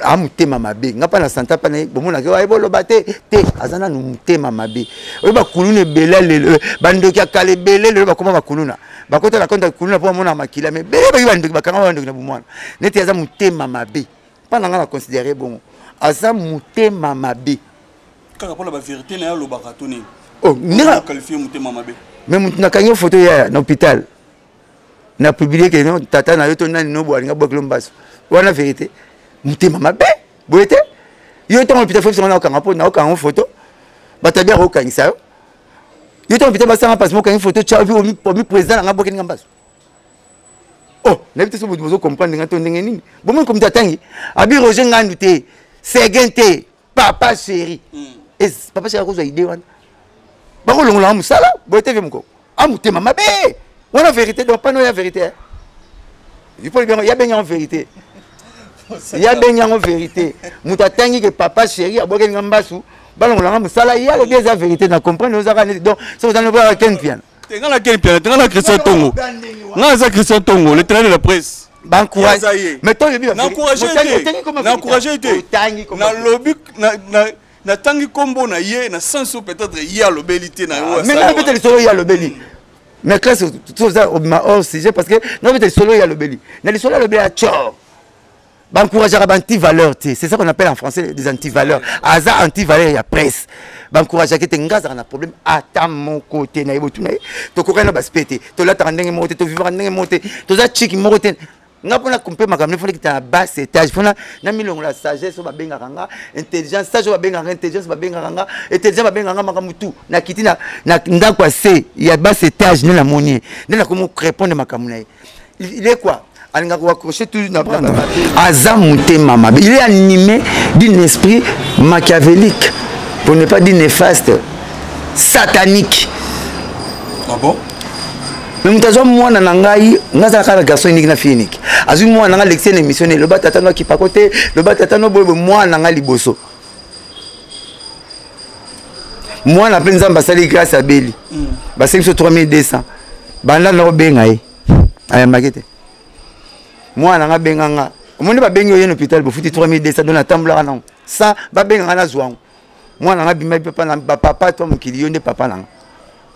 A motema mabe, nga mpa na santa mpa na ye, bomonaki aye boloba te te, aza nanu motema mabe. Oyo bakuluna ebele lelo, bandoki ya kala ebele lelo bakoma bakuluna, bakota na konta kuluna mpo bamona makila, mais ebele baki bandoki, bakanga bandoki na bomwana neti aza motema mabe. Mpa na nga na considéré bongo, aza motema mabe. Kaka mpona bavérité na ye alobaka to nini? Oh, ndenge qualifié motema mabe. Mais motu nakangi yo photo ya na hôpital, na publie ke no tata na yo to nani no bo alinga bwakilo mbaso wana, vérité motema mabe boye te. Yo ntango hôpital fo biso naokanga mpo naokanga photo, bato abi akokangisa yo. Yo ntango hôpital basanga mpasi, mokangi photo tia omi président nanga bwakelinga mbaso. Oh, nayebi te so bozo comprendre nga to ndenge nini. Bomoni komite atangi abi Roger Ngandu te, Seguin te, papa chéri. Papa chéri akozwa idée wana, bakolongolanga mosala boye te. Vie mokoko a motema mabe wana, vérité. Donc pano ya vérité, il faut ya bengi yango vérité, ya bengi yango vérité. Moto atangi ke papa chéri abwakelinga mbasu, balongolanga mosala, ye alobi eza vérité. Na comprendre ozaka neti donc soki oza noboyaka Ken Piana. Te, nga na Ken Piana te, nga na Christian Tongo, nga naza Christian Tongo, le train de la presse. Baencourage, mais to yebi. Naencourage te, nalobi natangi nkombo na ye na sens oyo peut-être ye alobeli te na yo. Mais nga beta lisolo ye alobeli, mais classe toza obima hors sujet, parce que nga beta lisolo ye alobeli, na lisolo alobeli ya tchor, baencourageaka ba-anti-valeur te. C'est ça qu'on appelle en français des anti-valeurs. Aza anti-valeur ya presse, baencourageaka te. Nga azalaka na problème ata moko te na ye, botuna ye. Tokokani na baspe te, tolataka ndenge moko te, tovivaka ndenge moko te, toza chiki moko te. Nga mpona kompe makambo nde fona kita na basse étage, fona na milongola sagesse oyo babengaka nga intelligence, sage oyo babengaka nga intelligence, babengaka nga intelligence, babengaka nga makambo tu. Nakiti na ndako ya se ya basse étage nde namoni ye, nde nakomi répondre makambo na ye. Il est quoi, alingaka koaccroche toujours na aza motema mabe. Il est animé d'un esprit machiavélique, pour ne pas dire néfaste, satanique. Ah bon? Mais moto azwa mwana na ngai, nga azalaka na garçon unique na fille unique, azwi mwana na ngai, lekisi na émission, loba tata no akipako te, loba tata no boye, mwana na ngai liboso, mwana mpe Nzambe asali grâce, abeli, basengi biso 3200, banda na kobenga ye ayambaki te. Mwana nga abenga nga, omoni babengi oye na hôpital, bofuti 3200, donc natambolaka nango sa babenga nga, nazwa yango. Mwana nga bima papa na bapapa to mokili, yo nde papa na nga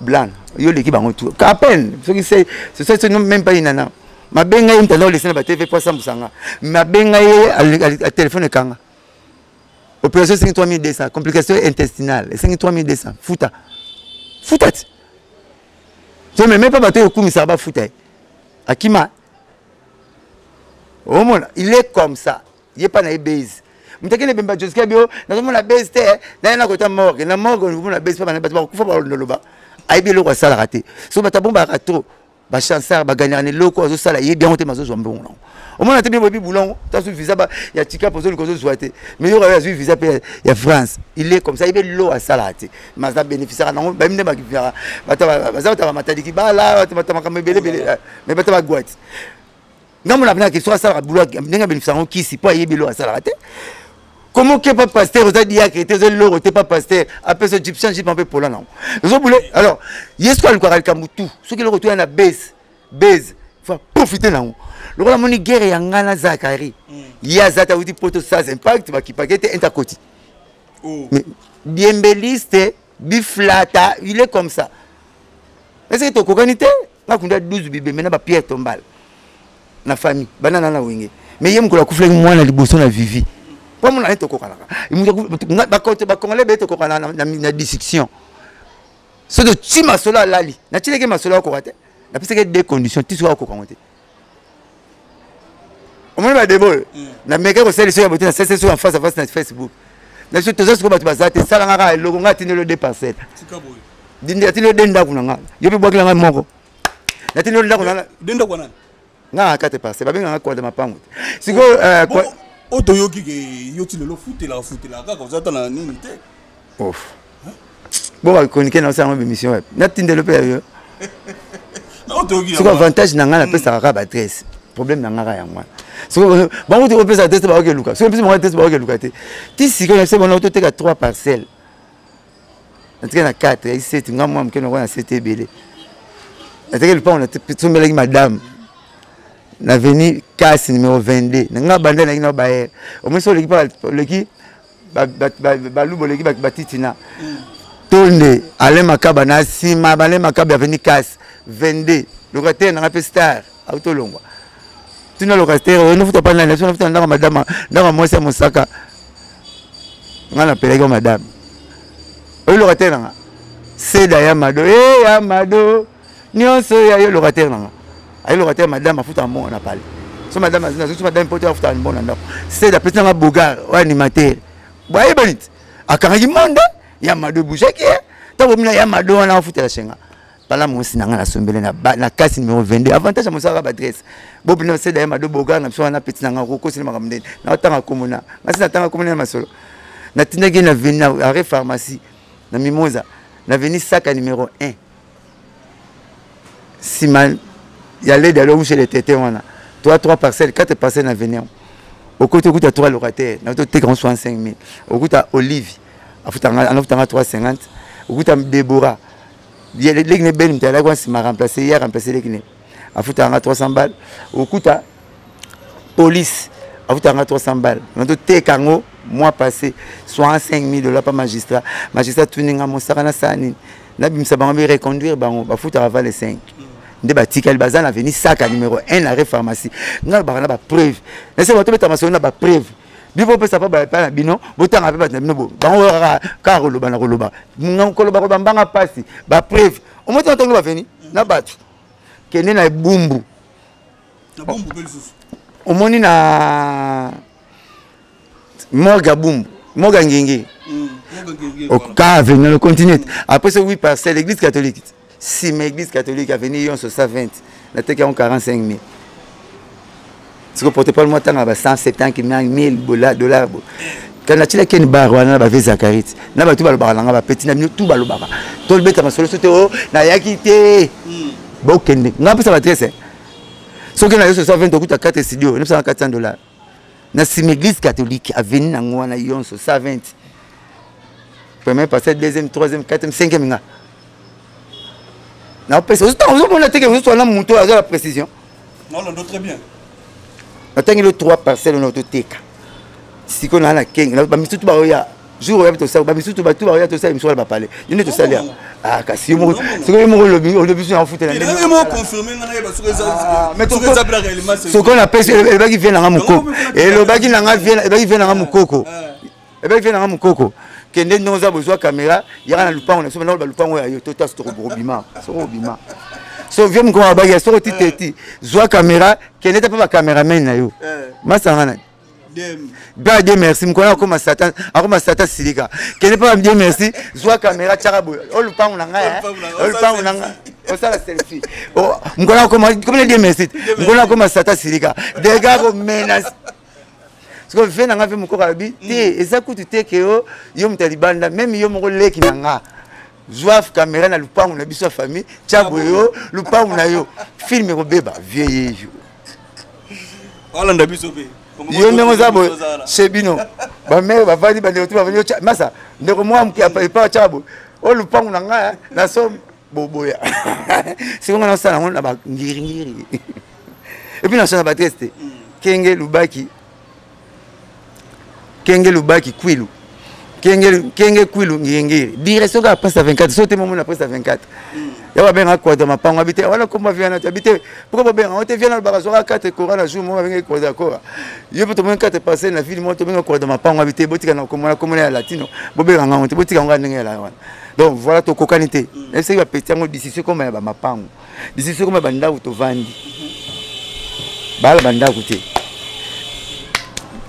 blana, yo oleki bango tout à peine, soki se même pas inana mabenga ye mtanda olesi na batv po asambwisa nga, mabenga ye telefone ekanga. Opération esengi 3200, complication intestinale esengi 3200, futa futa ti. So meme mpe bato oyo okumisaka bafuta ye akima. Omona, il est comme ça. Ye mpa na ye base, moto akende bemba Joska bio, nazomona base te. Naye nakota morgue, na morgue omona base mpa bato bakokufa, balondoloba. Ayebi eloko asalaka te. So bato abombaka trop, bachansard baganyaka na eloko azosala, yebi yango te, mazozwa mbongo nango. Omona te, bino boyebi bulongo, tasu visa ya tika ozoluka, ozozwa te. Mais yoka, oyo azwi visa mpe ya France, il est comme ça. Yebi eloko asalaka te, mais aza bénéficiaka nango. Bayebi nde baza bato bamatadiki bala, bato makambo ebele ebele, mais bato bagwati. Ngambo na penaki soki asalaka bulo ndenge abénéficiaka yango kisi, mpo ayebi eloko asalaka te. Komo ke pa pasteur, oza diacre te, oza eloko te. Pa pasteur apesa égyptien jipe mpe pola nango ozobule. Alors ye soki alukaka likambo tu, soki eloko toya na base base, faut profiter nango. Lokola amoni guerre ya ngai na Zakari, ye aza te, awuti poto sans impact, bakipake te, intakoti. Mais diembeliste biflata, il est comme ça. Est ce que tokokani te? Nga kunda 12 bibembe na bapierre tombale na famille bana na wenge. Mais ye mokolo akuflaki mwana liboso na Vivi, mpo mona ye tokokanaka. Bakongolais beye tokokana na discussion. Soki oti masolo, alali, natilaki masolo, akoka te. Napesaki deux conditions ti soki akokango te. Omoni badebo oyo nameka kosala liso ya bote na sese, soki en face à face na Facebook na biso toza sikoyo, bato baza te. Salanga kaka eloko, ngai atindeli deux parcelle, atindeli de ndako na nga, yo mpe bwakela ngai moko, natindeli ndako na nga. Nga na quatre parcelle, babenganga kwada mapango te sikoyo. Oyo toyoki ke yo ti lelo futelaka, futelaka kaka, oza ata na nini te. Of bo bachroniqueur na osala ngo bémission wapi? Natindelo mpe ya yo. Siko avantage na ngai, napesaka kaka baadresse. Problème na ngai kaka yango wana. Siko bango te kopesa adresse, bakoki eluka. Soki mpesi bango adresse, bakoki eluka te. Ti sikoyo na biso bango toteka 3 parcelle, natika na 4 yai 7. Nga mwa moke noko na 7 ebele. Nataki lupango, nasombelaki madame na avenue Kasi numéro 22. Na nga banda naki na bayer, omoni so oleki oleki baluba, oleki batitina tonde Alain Makaba na nsima. Alain Makaba, avenue Kasi 22, locataire nanga mpe star auti olongwa. Tuna locataire oyo nofuta pa nani? Nafuta ndako madame, ndako mwasi ya mosaka. Nga napelaki wa madame oyo locataire nanga seda ya mado e ya mado nyonso ya yo. Locataire nanga aye locataire madame, afutaka mbongo na pale. So madame so madame poto afutaka mbongo na ndako. Seda apesi nanga bogar oyo animateur boyebani te, akangaki monde ya mado, ebougeaki ye. Ntango omina ya mado wana afutela shenga pala mosi na nga, nasombele na Kasi numéro 22. Avantage ya mosala, baadresse bobina seda ya mado bogar na biso wana. Peti na nga kokosela makambo ndeni naotanga komona ngasi, natanga komona ya masolo. Natindaki na veni na arrêt pharmacie na Mimosa, na veni Saka numéro 1, nsima ya lede alo chez le tete wana. 3 3 parcelles, 4 parcelles na venir. Okoti okuta 3 locataire na toteka 65 000. Okuta Olive anafutanga 350. Okuta Debora, leki ne beni, moto alaki wana nsima, remplace ye, remplace leki ne, afutanga 300 balles. Okuta police afutanga 300 balles. Na toteka yango mois passé 65 000 $ pa magistrat. Magistrat tuninga mosaka, nasala nini? Nabimisa bango, bi reconduire bango, bafutaka va le 5 nde batikali. Baza na avenue Saka numéro 1 na re pharmacie. Ngai baka na bapreuve, nase bato beta masolo na bapreuve. Bino bopesa mpa baepai na bino, botanga mpe bato na bino. Bango kaka koloba na koloba, koloba koloba, mbanga mpasi. Bapreuve omoti na ntango baveni na bato kende na ebumbu, omoni na morgue ya Bumbu, morgue ya Ngenge ka avenue le continue. Après ce 8 parcelles, église catholique, nsima église catholique, avenue Yonso 120, nateki yango 45 000. Siko porte-parole mwa ntanga ba 170 000 dollar. Bo kana natilaki ni bar wana na bave Zakari ti na bato balobaka nanga, bapeti na bino tu balobaka, tolobeta masolo so te. O nayaki te, bokende nga mpesa baadresse. Soki na yo 120, okuta 4 studio nepesanga 400 $ na nsima église catholique, avenue nango wana Yonso 120, premier parcelle, deuxième, troisième, quatrième, cinquième. Nga naopesa ozomona teke ozoswana moto aza la précision. Très bien. Natangi lo trois parcelle ono toteka sikoyo naa na kenge. Bamisutu baoya jour oya tosala, bamisutu bato baoya tosala émission wana, bapale yo nde tosali. Ah, kasi yo moko sikoyo, yo moko olobi, olobi so afutela. Sikoyo napesi, elobaki vie nanga mokoko, elobaki nanga elobaki vie nanga mokoko, elobaki vie nanga mokoko. Kende ndenge oza, bozwa caméra, yaka na lupango na biso, bana balupango ya yo tota. Soko obima, soko obima. So vie mokoma babaki ya soko ti teti zwa caméra kende ta mpe bacameraman na yo eh. Masanga nani ba Dieu merci, mokolo akoma Satan, akoma Satan silika. Kende mpe ba Dieu merci, zwa caméra tiaka boye o lupangu na ngai, o lupangu na ngai, osala selfie. Mokolo akoma komela Dieu merci, mokolo akoma Satan silika dega komenace. Sikoyo vie na ngai mpe mokoko alobi te, eza kutu te ke yo yo moto ya libanda, meme yo moko leki na nga, zwa caméra na lupangu na biso ya famille, tia boye yo lupangu na yo, film ekobeba. Vie ye yo olanda biso mpe. Yo ndenge oza boye chez bino, bamere bavandi, bandeko te bavandi, masa ndeko mwa moke epa atyaka boye oyo lupangu na ngai na so boboya. Sikoyo ngai nasala yango na bangiringiri et puis nasala baadresse te. Kenge Lubaki, Kenge Lubaki, Kwilu, Kenge, Kenge, Kwilu, Ngiringiri, direction kaka Prince 24. So te momona Prince 24 ya babengaka Quadra Mapango. Abi te wana komba viana te, abi te pourquoi babenga ngo te viana. Alobaka zwaka 4 kora na jour moko, babengaki Quadra Kora. Yo mpe tomoni 4 parcelle na ville moko, tobenga Quadra Mapango. Abi te, botika na komona komona ya latino, bobenga ngango te, botika ngo ndenge ya wana. Donc voilà, tokokani te. Eseki bapeti yango disisio koma ya bamapango, disisio koma ya bandako tovandi, bala bandako te.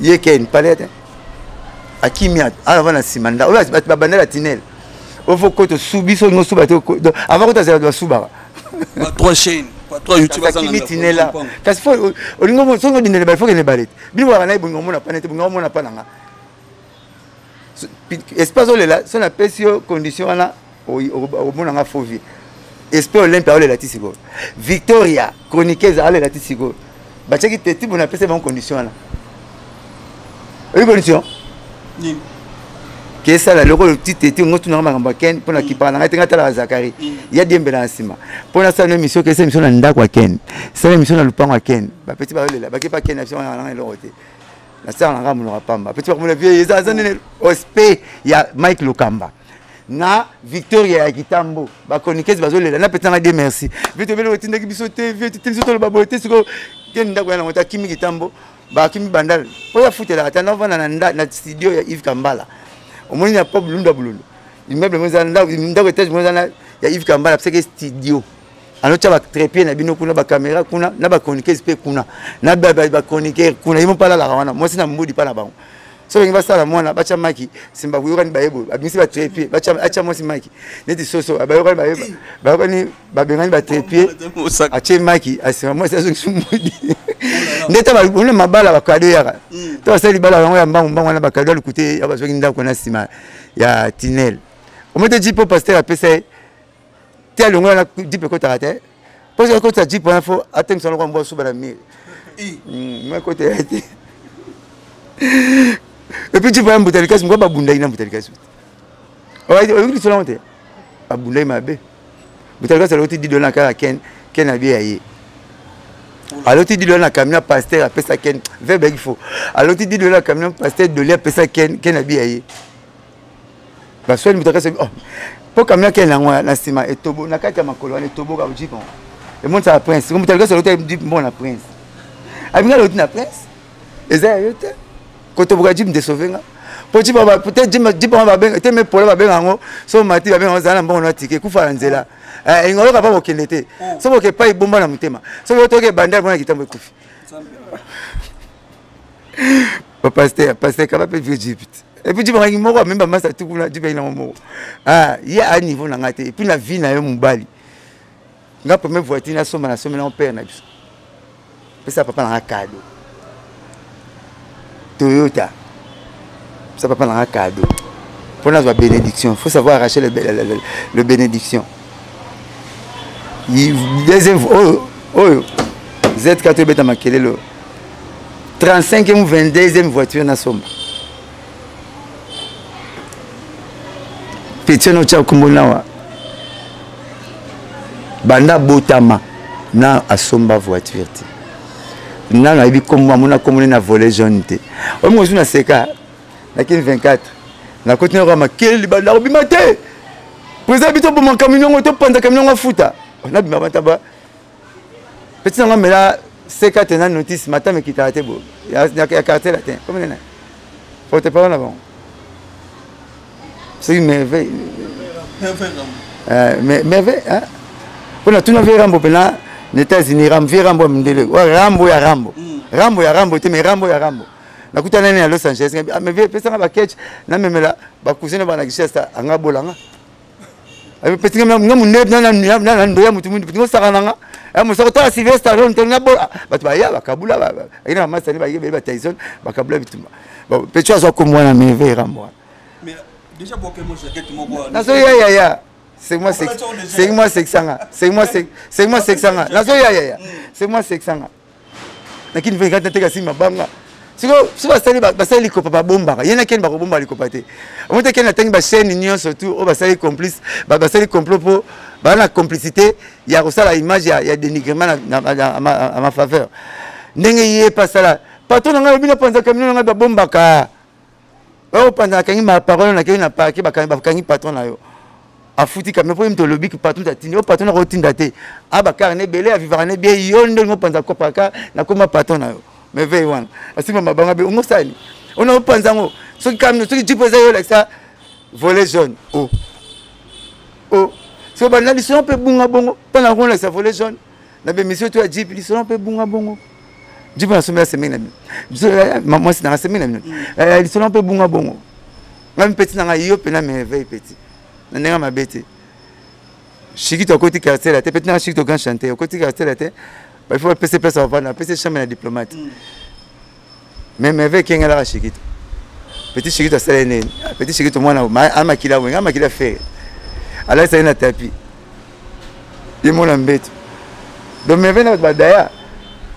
Ye ken palais te, akimi awa na nsima ndako oyo bato babandela tinele ofo kota osubi so olingi osuba te avant kota zela basubaka. Trois chaînes, trois YouTube. Akimi tinela, kasi fo olingi soki odindela bale, fo kende bale te. Bino baka na ye bolingo omona pana te, bolingo omona pa na nga espace olela. So napesi yo condition wana, omona nga faux vie. Esprit Olympe aolela ti sikoyo, Victoria chroniqueuse aolela ti sikoyo. Batiaki te ti bona apesi bango condition wana. Oyi condition ke esala lokola ti te ti ngo tunanga makambo ya Ken mpo na kipaka na ngai te. Ngai talaka Zakari ya diembela na nsima mpo nasala no émission, kesa émission na ndako ya Ken, sala émission na lupango ya Ken. Bapeti baolela, bakepa Ken na biso wana nanga eloko te. Nasala na ngai monoko ya pamba. Peti bakomona vie eza aza nene osp ya Mike Lokamba na Victoria ya Kitambo, bachroniqueuse bazolela na peti nanga. De merci vie tobele otindaki biso te, vie te biso toloba boye te. Sikoyo ke ndako ya nango te, akimi Kitambo, bakimi Bandal mpo ya futelaka te. Navanda na studio ya Yves Kambala, omoni na po Bulundu ya Bulundu, immeuble mo eza ndako étage mo eza ya Yves Kambala, pesaki studio. Anotya batrépied na bino kuna, bacaméra kuna, na bachroniqueuse mpe kuna, na bachroniqueur kuna. Ye mo mpe alalaka wana, mwasi na mbudi mpa na bango. So balingi basala mwana, batya maki simba, koyokani bayebo, babimisi batrépied, atya mwasi maki neti soso. Bayokani, bayokani, babengani batrépied, atie maki asima mwasi, azongisi mbudi. Nde ta ona mabala, bakado yaka to basali libala yango ya mbangu mbangu wana, bakado ya lukute ya bazwaki ndako na nsima ya tinel. Omote jipo pasteur apesa ye te, alongo wana jipe ekotaka te, mpo soki akotisa jipe wana, fo atemisa lokwa mbwa suba na mire ma ekotela te. Et puis jipe wana, mbuta likasi moko babundaki na mbuta likasi. Oyoki lisolo yango te? Babundaki mabe. Mbuta likasi aloti dido na kaka Ken, Ken abi ya ye aloti dido na camion pasteur apesa Ken vebeki fo aloti dido na camion pasteur Doli apesa Ken, Ken abi ya ye baswani moto akasi. Oh, mpo camion akende yango na nsima etobo na kati ya makolo wana, etoboka jeep yango emonisaka prince. Moto alikasi aloti jeep mbongo na prince, abinga aloti na prince eza ya yo te. Kotoboka jeep nde sauve nga, mpo jeep yango babenga te me pola babenga yango. So mati babenga yango, zala na mbongo na tike kufa na nzela, elinga oyoka mpa bokende te. So boke epai bomba na motema, soki otoki ebandal mpona Kitambo ekufi. Bapasteur, pasteur kaba mpe vieux jeep. Et puis jeep angaki moko amemi bamasa tu kuna, jeep ayaki nango moko. Ye a niveau na ngai te. Et puis na vie na yo mobali, nga première voiture nasomba, nasombi nango père na biso, pesa papa na nga cadeau Toyota, pesa papa na nga cadeau mpo nazwa bénédiction. Faut savoir arracher le bénédiction. Deuxième oyo, oyo ZK tobeta makelelo, 35e ou 22e voiture nasomba. Petit otya kombo nawa, banda botama na asomba voiture te. Nano ayebi kombo, amona kombo na volet jaune te. Oyo mosusu naseka nakini 24, nakoti nayoka makele libanda, akobima te. Président bi toboma camion yango, topanza camion yango, afuta nabima bantaba. Petit nango amela seka te na notice matama ekitaka te bo ya quartier latin comme nena porte parole na bango, soki Merveille, Merveille. Mpo natuna vie Rambo mpena na États-Unis, Rambo, vie Rambo ya mondele, Rambo ya Rambo, Rambo ya Rambo te, mais Rambo ya Rambo. Nakutana nani na Los Angeles, ah, mais vie pesanga ba ketch, namemela ba cousin na bana Kinshasa, anga bolanga. Petit nga nga munde na na na na ndoya mutu mundu petit ngosaka nanga. Eh musako tala Sylvester Stallone to nga bola. Bato baya bakabula ba ina masani ba yebe ba Tyson bakabula bitumba. Bon, petit azwa komwana mais vie Rambo. Mais déjà boke mo jaquette moko. Nazo ya ya ya. C'est moi c'est c'est moi c'est sanga. C'est moi c'est c'est moi c'est sanga. Nazo ya ya ya. C'est moi c'est sanga. Nakini fe kata teka sima banga. Siko so basali basali likopa babombaka. Ye na ken bakobomba likopa te. Omote ken atangi ba chaîne nyonso tout o basali complice, ba basali complot po ba na complicité ya kosala image ya, ya dénigrement na, na, na, na, à ma faveur. Ndenge ye pasala patron na ngai bino panza kamino na ngai babombaka. Oyo panza akangi ma parole na kei na parquet bakangi bakangi patron na yo. Afuti kamino po ye moto olobi patron atindi o patron akotinda te. A bakar ne ebele avivaka ne bien yo nde olingi opanza kopaka na koma patron na yo. Mais veille wana asimba mabanga be ongosani. Ona opanza yango soki kamino soki jipo eza yo olakisa volet jaune. Oh. Oh. Soki banda lisolo mpe bunga bongo mpo na kolakisa volet jaune na bemission to ya jeep lisolo mpe bunga bongo. Jeep nasombela semeki na bino biso mwasi nanga semeki na bino lisolo mpe bunga bongo ngai mpeti nanga yo mpena merveille peti na ndenge mabe te shikito akoti quartier la te peti nanga shikito grand chanteur akoti quartier la te il faut bapese place avanda apese chambre na diplomate mais merveille ekengelaka shikito petit shikito asala ye nini petit shikito mwana amakila wenge amakila fere alalisa ye na tapi ye mona mbeto donc merveille na bato badaya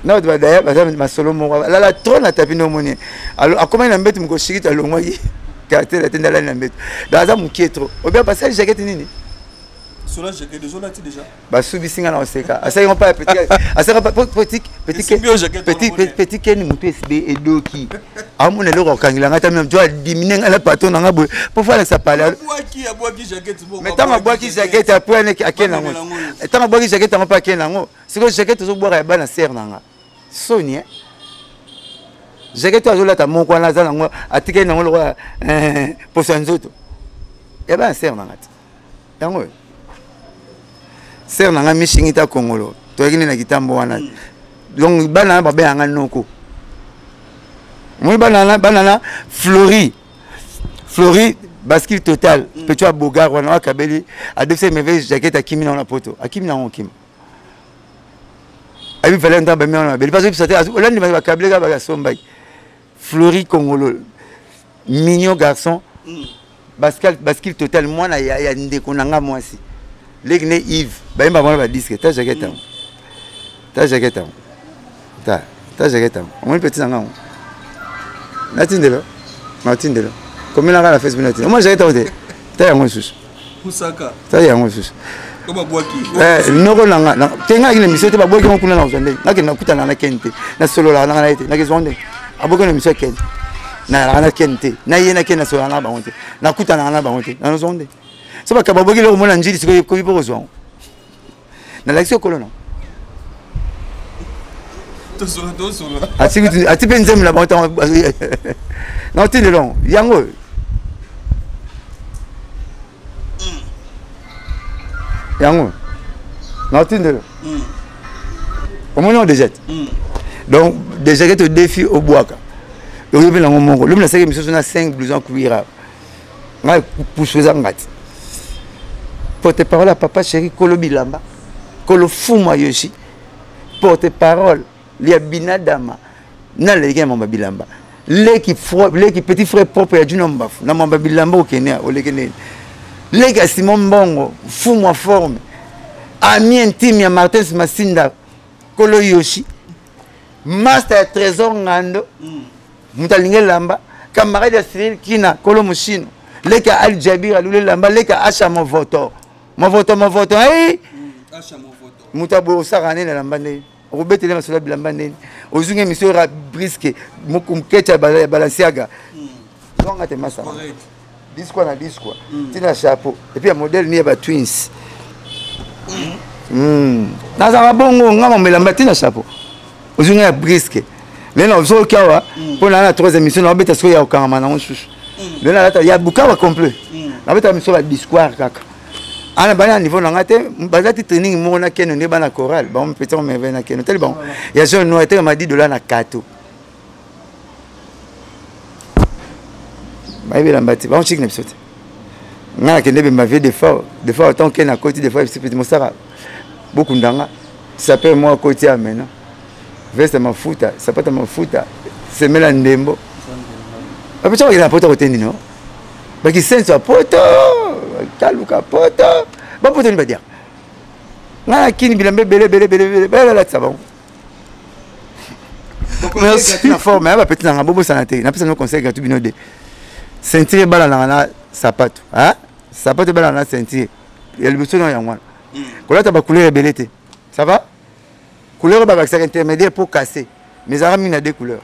na bato badaya baza masolo moko alala trop na tapi nde omoni akomaki na mbeto moko shikito alongwaki quartier la te nde alali na mbeto donc aza mokie trop obia basali jaquette nini basubisi nga na koseka asali ngo pa petit asali petit petit petit petit keni motu esibe edoki amona eloko akokangela nga ta meme jo adimine nga na patron na nga boye po fo alakisa pale mais ntango abwaki jaquette apres ake nango ntango abwaki jaquette yango mpe ake nango sikoyo jaquette ozobwaka ya bana sere na nga soni eh? jaquette oyo azolata moko wana aza nango atikali nango lokola poso ya nzoto ya bana sere na nga te yango oyo sere na ngai mishingi ta kongolo toyaki nde na kitambo wana donc bana na babengaka ngai noko omoni bana bana na flori flori bascule total pecho ya bogar wana akabeli adefisa merveille jaquette akimi nango na poto akimi nango okima ayebi valeur ntango bami wana mabele mpe azobisa te olandi bakabele kaka bakasombaki flori kongolo mignon garçon Bascal bascule total mwana ya, ya ndeko na nga mwasi leki ne Yves bayemba mwana ba disque ta jaquette yango ta jaquette yango ta ta jaquette yango omoni petit na nga yango natindelo natindelo komela nga na Facebook natindelo omoni jaquette yango te ta yango lisusu ta yango lisusu noko na nga te nga akende mission te babwaki yango kuna na kozwa ndenge nakende nakutana na ken te nasololaka nanga na ye te nakezwa ndenge abwaki na mission ya ken nayalaka na ken te na ye na ken nasololaka na bango te nakutanaka na bango te nanozwa ndenge so bakaba babwaki eloko mona njili sikoyo ekoki mpo kozwa yango nalakisi okolo na ati mpe nzembo na bango ntango naotindela yango yango naotindelo omoni yango déjà te donc déjà ke todefi obwaka oyebi nango moko lobi nasalaki misusu na 5 blouson cuir ngai pusu eza nga te porte parole ya papa chéri kolo bilamba kolo fuma yoshi porte parole ya binadama naleki na mamba bilamba leki leki petit frère propre ya junior mbafu na mamba bilamba okende oleki nini leki ya simon mbongo fumwa forme ami intime ya martins masinda kolo yoshi master ya trésor ngando moto alingi elamba camarade ya cyril kina kolo moshino leki ya ali jabir aluli elamba leki ya asha movoto movoto movoto ei moto aboye osaka nini elamba ndeni okobetele masolo ya bilamba ndeni ozungi émission ra briske mokete ya balenciaga zonga te masala diskwa na diskwa ntina chapeau epuis ya modèle ni ya batwins nazalaka bongo nga mamelamba ntina chapeau ozwi nga ya briske lelo nazoki awa mpo naa na trois émission naobeta sikoyo ya kokangama nango susu lelo nalata ya bukawa complet nabeta miso ba disquare kaka. Ana bana na niveau na nga te, bazalaki training moko na keno nde bana chorale, bango petit merveille na keno. Tali bango. Ya jeune noir etekama 10 dollars na kato. Bayebi elamba te, bango chiki na biso te. Nga nakende bemba vie d'effort, d'effort autant que na koti d'effort biso petit mosaka bokunda nga. Sapeur moko akoti ya maintenant. Veste mafuta, sapata mafuta, semela ndembo. Bapecha bakende na poto kote nini? Bakisenso ya poto, kaluka poto, bapoto nini badiaka? Nga na kini bilamba ebele ebele ebele ebele, balatisa bango. Merci. Na forme ya bapeti nanga bobosana te, napesa bino conseil gratuit bino de. Ceinture ebalanaka na sapato, hein? Sapato ebalanaka na ceinture. Ya liboso na yango wana. Kolata ba couleur ebele te. Ça va? Couleur oyo babakisaka intermédiaire pour casser. Mais ezalaka mingi na deux couleurs.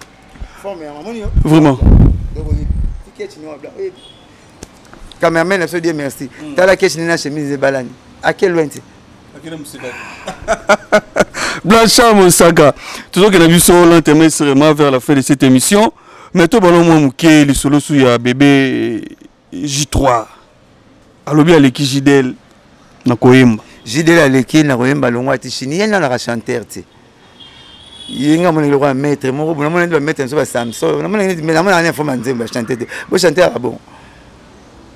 Forme ya mamoni yo. Vraiment. Cameraman na biso Dieu merci. Tala ketch na chemise ebalani. Ake loin te. Blanchard Mosaka, toujours que la biso lentement sûrement vers la fin de cette émission. Mais tout ballon moi muke le solo sous ya bébé J3. Alobi aleki Jidel na koyemba. Jidel aleki na koyemba longwa ti chini ye nana ka chanteur te. Ye nga mona eloko ya maître moko bona mona ba maître nso ba Samson na mona neti na mona na forme nzembo ya chanteur te. Bo chanteur ah bon.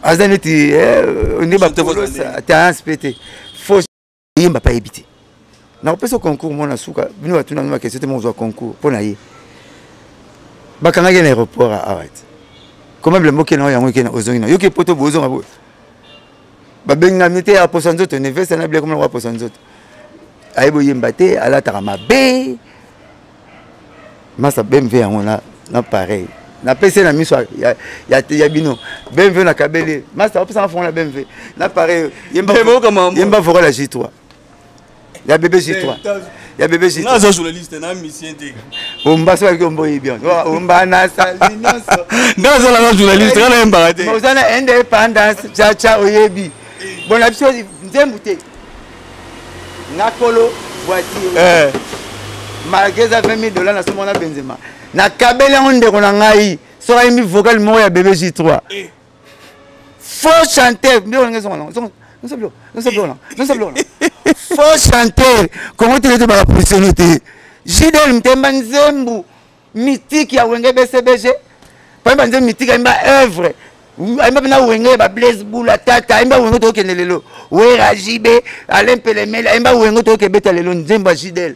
Aza neti nde ba talent pe te. Faux yemba pa yebi te. Nakopesa concours mona suka bino batuna bino ba question te mozwa concours mpo na ye. Bakangaki na aéroport awa te. Comment bilamba okende na yango ekende ozongi na yoki poto bozonga boye. Babengami te aposa nzoto ne veste na biloko moko aposa nzoto. Ayebi oyemba te, alataka mabe. Masa BMW yango na na pareil. Napesi na miso ya ya ya bino. BMW na kabeli. Masa opesa na fongola BMW. Na pareil yemba yemba vocal ya J3. Ya bébé J3. Ya bébé J3. Naza journaliste na musicien te. Omba so ki ombo yebi. Omba na sali nyonso. Nga za na journaliste nga na yembaka te. Oza na indépendance cha cha oyebi. Bon na biso nzembu te. Nga kolo voiture. Eh. Malgré eza 20 000 dollars na somo na Benzema. Na kabeli yango ndeko na ngai. Soki ayembi vocal moko ya bébé J3. Eh. Faux chanteur. Mbio ngezo ngana. Nso bilo, nso bilo, nso bilo. Faux chanteur. Comment tu le ba positionner te? Jidel Mtemba nzembu mythique ya Wenge BCBG. Pamba nzembu mythique ayemba œuvre. Ayemba na Wenge ba Blaise Bula tata, ayemba Wenge to kende lelo. Wera JB, Alain Pelemele, ayemba Wenge to kebeta lelo nzembu ya Jidel.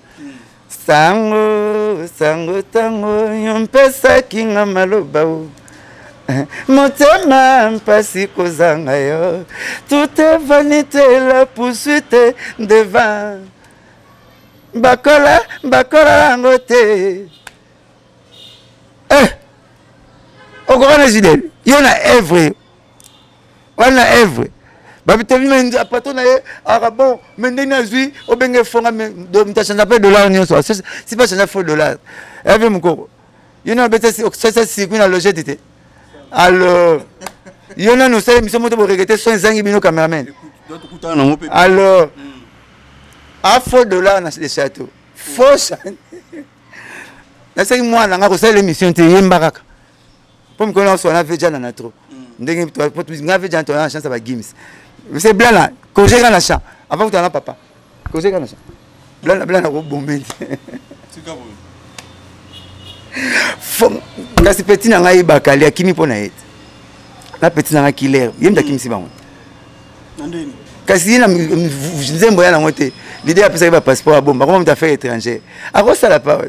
Sango, sango tango yompesaki nga maloba o. Motema mpasi kozanga yo. Tout est vanité, la poursuite devant. Bakola, bakola yango te. Eh! Okoka na Jidel, yo na œuvre. Wana œuvre. Babitomi mais patron na ye aka bon mais ndenge azwi obenge fonga mais moto achange mpe dollar nyonso si pas change faux dollar eve mokoko yo na obeta sasa circuit na logete te alors yo nanu osala émission moto boregrete so ezangi bino cameraman alors a faux dollar na le château faux nasaki mwana nga kosala émission te yemba kaka po mikolo nyonso wana veja na trop ndenge nga veja to na chance ba gims c'est blana koje ka na champ avant kutana na papa koje ka na champ blana blana ko bombe kasi petit na ngai bakali akimi mpo na ye te na petit na ngai killer ye moto akimisi bango kasi ye na nzembo ya nango te lide apesaki bapasseport abomba akoma moto affaire étrangère akosala pa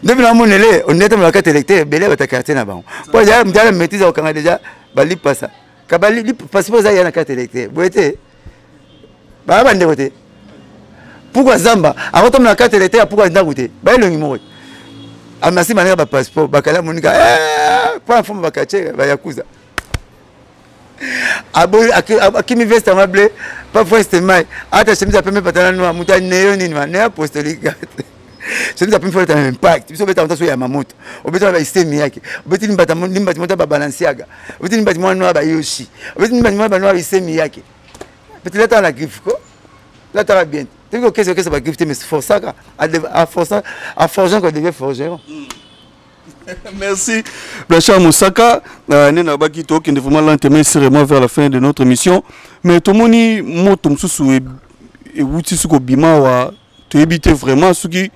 nde bino amonele ondete na bakati électeur ebele bata quartier na bango mpo moto ala maîtrise akokanga déjà balipasa ka passeport eza ya na carte électeur boye te baya bandeko te pourquoi zamba akotambola na carte électeur ya pourquoi ndako te baelongi moko amasi maneka bapasseport bakala monika mpo na foma baquartier bayakuza aboyi akimi veste yango ble pa veste mai ata chemise ya pembe patala noir moto aneyo nini ma neyo apostolique chemise ya pembe foleta na impact biso obeta moto ya mamoto obeta ba isemi yake obeti limbata limbati moto ba balenciaga obeti limbati mwa noir ba yoshi obeti limbati mwa ba noir isemi yake peut lata na griffe ko lataka bien te kokesa okesa ba griffe te mais forçaka à forçant à forgeant qu'on devient forgeron. Merci Blanchard Mosaka. Nde nabaki tokende vraiment lentement et sûrement vers la fin de notre émission, mais tomoni moto mosusu ewuti soki obima awa, toyebi te vraiment soki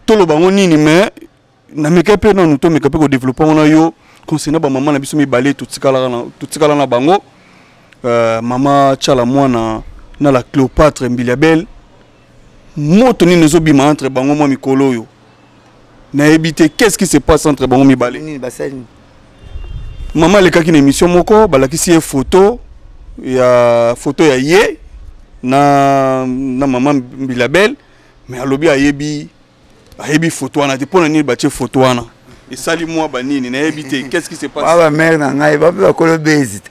toloba yango nini, mais nameka mpe nanu, tomeka mpe kodévelopper yango na yo concernant bamama na biso mibale totikala na bango, mama Tshala Mwana na la Cléopâtre Mbilia Bel. Moto nini ezobima entre bango mwa mikolo oyo, nayebi te qu'est-ce qui se passe entre bango mibale. Nini basali? Mama alekaki na émission moko, balakisi ye photo ya ye na mama Mbilia Bel, mais alobi ayebi photo wana te. Mpo na nini batie photo wana? Esali mwa banini, nayebi te qu'est-ce qui se passe. Ba bamère na ngai bape bakolo bezi te,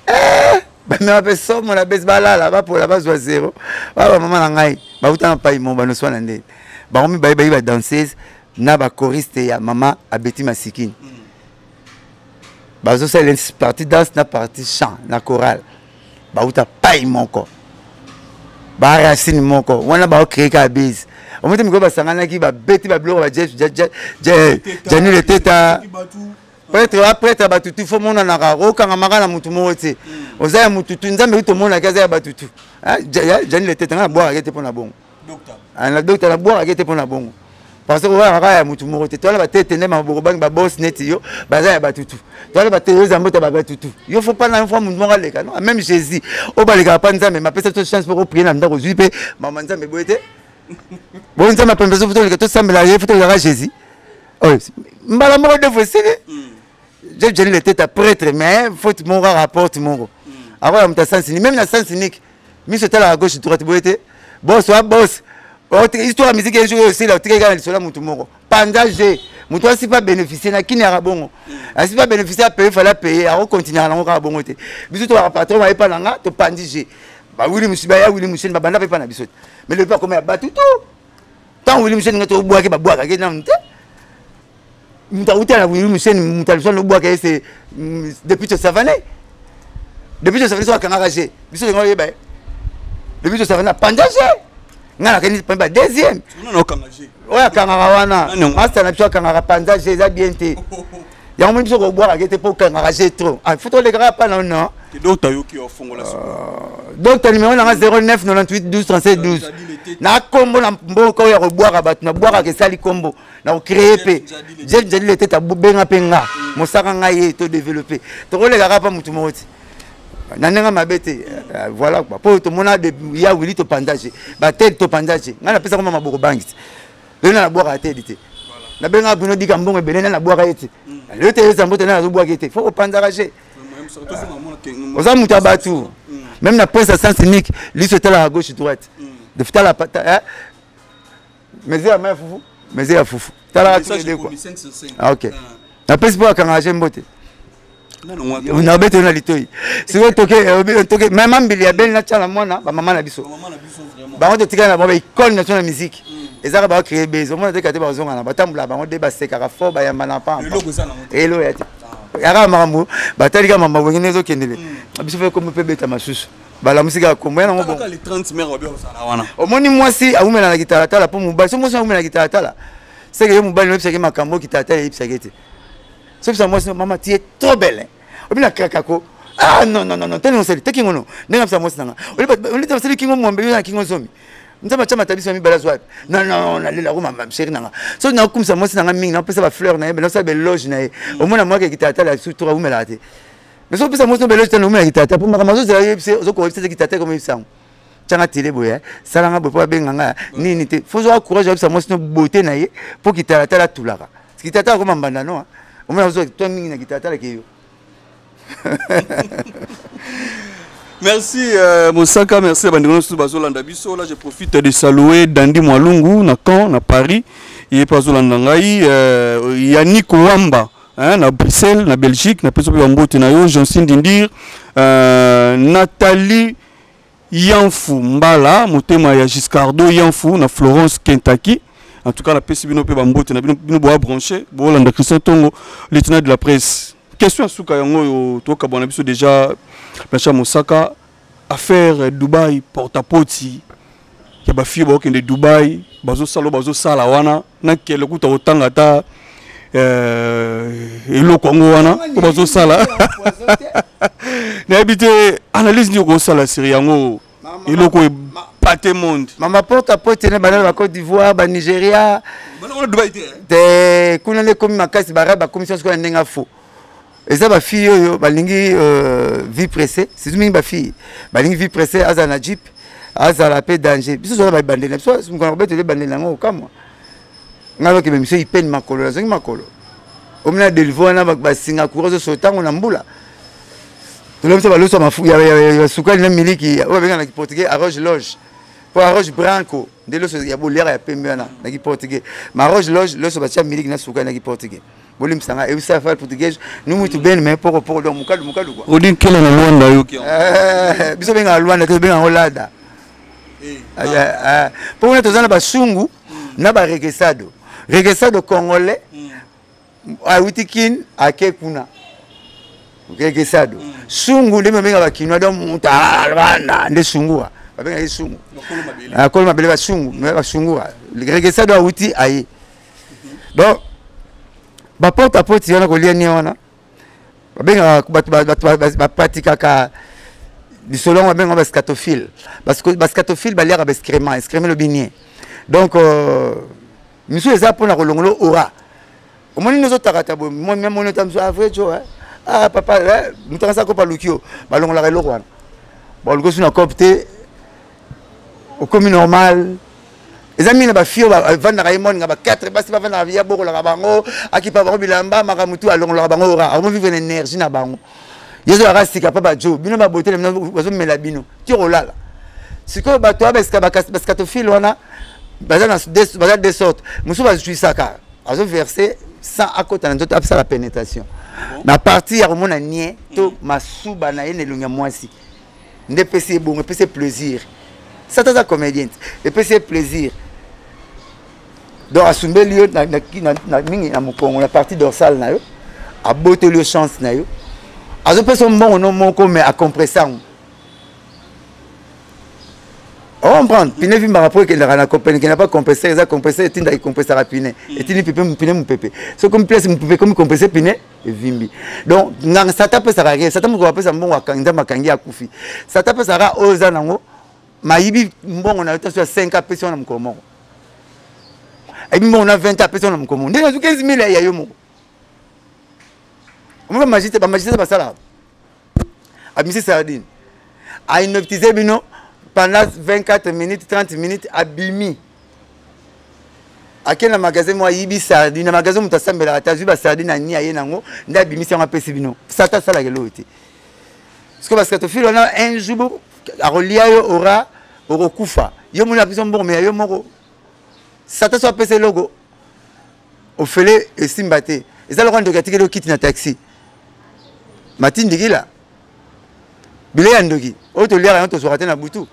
bamère mpe somo na bezi, balala bapola bazwa zero. Ba bamama na ngai bauta na pai mo banoswana nde bango mibale bayi badanseuse na bachoriste ya mama Abeti Masikini. Bazosala partie danse na partie chant na chorale, bauta pai moko, baracine moko wana, baocréer kaka base. Omoi te mikolo basanganaki, babeti babiloko, bajani leteta prêtre, baprêtre bato tu fo monanaka okangamaka na motu moko te, oza ya motu tu. Nzambe ui tomonaki aza ya bato tu. Jani leteta, ngai nabwakaki te mpo na bongo, na docteur nabwakaki te mpo na bongo, parce que wana kaka ya motu moko te. Towana batete nde maboko bangi babos neti yo, baza ya bato tu. Towana batete oza mbota babato tu, yo fo pana fo motu moko aleka. Non, même Jésus oyo balekaka pa Nzambe, mapesa biso chance mpo koprier na ndako, ozwi mpe mama Nzambe boye te. Boye Nzambe apembe biso, fo toleka tosambela ye, fo tolekaka Jésus oyo mbala moko deux fois esili. Jeni le tete prêtre, mais faute moko kaka, porte moko akoya moto ya sens unique. Même na sens unique, miso etalaka gauche droite boye te. Boss wa boss, histoire ya musique un jour osila, otikaki kaka na lisolo ya motu moko panza g, moto asi pa bénéficier na kini yaka bongo, asi pa bénéficier, apaye fala paye, akocontinuer nango kaka bongo te. Biso tokaka patron bayepa na nga, topandi g bawili mosu baya wili mosheni babanda mpe pa na biso te, mais lepi akoma ya bato tu. Ntango wili mosheni nga tobwaki, babwakaki nanu te. Moto awuti na wili mosheni, moto aliso nobwaka ye se depuis tosavane, depuis tosavane so akangaka g, biso tolinga oyeba ye. Depuis tosavane apanza g, ngai nakani ba deuxième oyo akangaka wana, master na biso akangaka panza g, eza bien te. Yango moni biso kobwakaka te mpo okangaka g trop, faut tolekaka pa na non. Donc ta numéro nanga 09 98 12 37 12 na kombo na mboka oyo ya kobwaka bato, nabwakaka esali kombo na kocréer mpe Jeff Jadile te, tabenga mpe nga mosaka ngai ye todévelopper, tokolekaka mpa motu moko te na ndenge mabe te. Voilà quoi, mpo tomona ya wili topanza je batel, topanza je ngai napesa koma maboko bangi te. Lelo na nabwaka te, edi te, nabengaka bino dika mbongo ebele nde nabwaka ye te. Lelo te eza mbote nde nazobwaka ye te, fo kopanzaka je. Oza moto ya bato, même na presse ya sens unique, liso etalaka gauche droite, tala mesure ya mai fufu, mesure ya fufu, talaka tukede quoi. Ah, ok, napesi mpo akangaka je mbote, nabeteli na litoi sikoyo toke toke mama Mbili ya Beli na Tshala Mwana, bamama na biso bango totikali na bango baicône national na musique. Ezaka bacréer base, omona te kate bazongana, batambola bango nde basekaka fort, bayambana pampa elo ya te, yaka makambo batali kaka mambo wenge nde ezokendele biso mpe kombo mpe beta masusu, balamusi kaka kombo ya nango. Bon, omoni mwasi awumela na kitalatala mpo mobali so mwasi awumela na kitalatala, seke ye mobali oyebisaki makambo kitalatala eyebisaki te. Sobisa mwasi: "Mama, tu es trop belle." Obi na krakako: "Ah non, non, non, non, tani osali te kingo no." Ndenge abisa mwasi nanga olita osali kingo mwambe, yo na kingo zomi, Nzambe atya mata biso ya mibale azwa. Non, non, nalela ko mama chéri nanga. Soki nakumisa mwasi nanga mingi, napesa bafleur na ye, nasala baéloge na ye, omona mwaka ekitalatala surtout awumelaka te. Mais soki opesa mwasi no baéloge te, naumela kitata mpo makambo azozela yebise, ozokoyebisa te kitata ekomo yebisa yango: "Tianga tele boye, salanga boye mpo babenga nga nini te." Fo ozwaka courage, oyebisa mwasi no beauté na ye mpo kitalatala atulaka kitata akoma mbanda no, omona ozwa to mingi na kitalatala ke yo. Merci Mosaka, merci à bandeko nyonso bazolanda biso. Là, je profite de saluer Dandi Mwalungu na Caen, na Paris. Ye pe azolanda ngai, Yannick Wamba, hein, na Bruxelles, na Belgique, na peso pe bambote na yo, Johnson Dindir, Nathalie Yanfu Mbala, motema ya Giscardo Yanfu na Florence Kentucky. En tout cas, la pesi bino pe bambote na bino, bino boa branché, bolanda Christian Tongo, lieutenant de la presse. Question ya suka yango oyo tokabwana biso déjà, Blanchard Mosaka, affaire Dubai porte-à-poti ya bafille bakokende Dubai, bazosala oyo bazosala wana, nakele kuta kotanga ata Eloko yango wana oyo bazosala, nayebi te analyse nini okosala sur yango, eloko epate monde. Mama porte à porte na bana ba Côte d'Ivoire, ba Nigeria te, kuna nde ekomi makasi. Bara bakomi sikoyo na ndenge afo. Eza bafille oyo balingi vie pressée, surtout mingi bafille balingi vie pressée. Azala na jeep, azala mpe danger. Biso toza babandeli na biso, mokona kobetela ebandeli yango okamwa. Ngai bakebe miso ipene makolo, nazongi makolo omina Delvo wana, basinga courant ozoso ntango na mbula. Tolobisa baloso ya sukali na miliki oyo babengaka na kiportugais arroz loge, mpo arroz branco nde loso ya boliaka ya pembe wana na kiportugais. Ma arroz loge, loso batia miliki na sukali na kiportugais. Bolimbisa ngai, eu sei falar portugais não muito bem, mais pouco pouco, donc mokadu mokadu quoi. Odin kela na Luanda yoki. Biso bengaka Luanda te, bengaka ngo lada mpo kuna toza na basungu na baregesado. Regesado congolais awuti Kin, ake kuna regesado. Sungu nde babenga bakinois, donc moto alanda nde sungua, babengaka ye sungu, akolo mabele, basungu, basungua. Regesado awuti aye, donc baporte à porte wana kolia nie wana babengaka bato bapratikaka lisolo yango, babengaka bascatophile. Bascatophile baliaka baexcrément, excrément elobi nie. Donc misu eza mpona kolongola ora. Omoni nde ozotakata boye, moni ota misu avrai jo. Ah papa, moto akasa kopa luki yo, balongolaka eloko wana, baluki osu na cope te, okomi normal. Eza mingi na bafille oyo bavandaka ye moninga ba 4 basi bavandaka ya bokolaka bango, akipa bango bilamba, makambo tu, alongolaka bango ora, akomi vivre na énergie na bango. Ye ezolaka sika mpa bajo bino babote na bino, bazomela bino ti kolala. Sikoyo bato wana bascatophile wana baza baza deux sortes. Mosusu bazwisaka, azoverse sans akota na nzoto, apesaka pénétration na partie ya komona nie to masuba na ye na elongi ya mwasi, nde epesi ye bongo, epesi ye plaisir. Sata aza comédien, epesi ye plaisir. Donc asumbeli yo mingi na mokongo, na partie dorsale na yo, abotoli yo chance na yo, azopesa yo mbongo no moko, mais acompresse yango. Ocomprendre? Pine vimbaka mpo ekendaka na ekenda pa compresseur. Eza compresseur etindaka, ecompressaka pine, etindi pine mopepe. Soki komi place mopepe ekomi compressé, pine evimbi. Donc nganga sata apesaka rien. Sata moko apesa mbongo, Nzambe akangi, akufi. Sata apesaka oyo eza nango, mayibi mbongo na yo taso ya 5, apesi wana mokolo moko. Ayibi mbongo na 20, apesi wana mokolo moko. Ndenge azwi 15 000 ya yo moko, omoni bamagiste, bamagiste basalaka, abimisi sardine, ahypnotise bino pendant 24 minutes, 30 minutes, abimi, ake na magasin mo, ayibi sardine na magasin. Moto asambelaka te, azwi basardine, ani aye nango, nde abimisi yango, apesi bino. Sata asalaka eloko te. Parce que bascatophile wana, un jour akolia yo ora, okokufa. Yo moni apesi mbongo, me ya yo moko. Sata so apesa eloko ofele, esimba te. Eza lokola ndoki atikeli yo kiti na taxi, matindikila bilei ya ndoki oyo toliaka yango, tozwaka te na butu.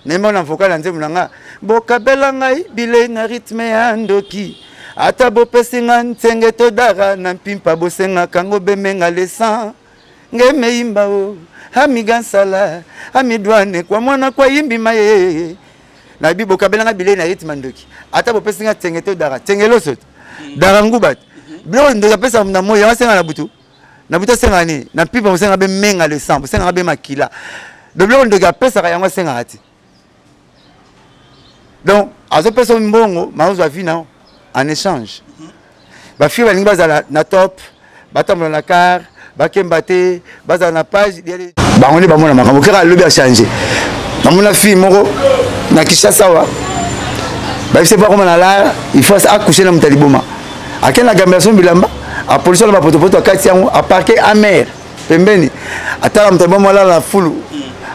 Nayemba na vocal ya nzembo na nga: bokabela ngai bilei na rythme ya ndoki, ata bopesi nga ntsenge todara na mpimpa, bosengaka yango bemenga lesan ngemeyimba o amiga nsala amidwane kwa mwana kwa yimbima ye. Nayebi bokabela nga bilei na rythme ya ndoki, ata bopesi nga tsenge to dara, tsenge loso dara nguba te. Biloko ndoki apesa na moi yango, asenga na butu, na butu asengaka nini? Na mpipa bosengaka bemenga le sang, bosengaka be makila. Donc biloko ndoki apesaka yango, asengaka te. Donc azopesa mbongo, maozwa vie nao en échange. Bafille balingi bazala na top, batambola na car, bakemba te, bazala na page bango nde bamona makambo. Kaka alobi achange. Namona fille moko na Kinshasa awa, bayebisi mpo akoma na lar, il faut accoucher na moto ya liboma. Akende na gambela bilamba, apolisi wana bapotopoto, akati yango, aparke amer pembeni, atala moto liboma alala na fulu,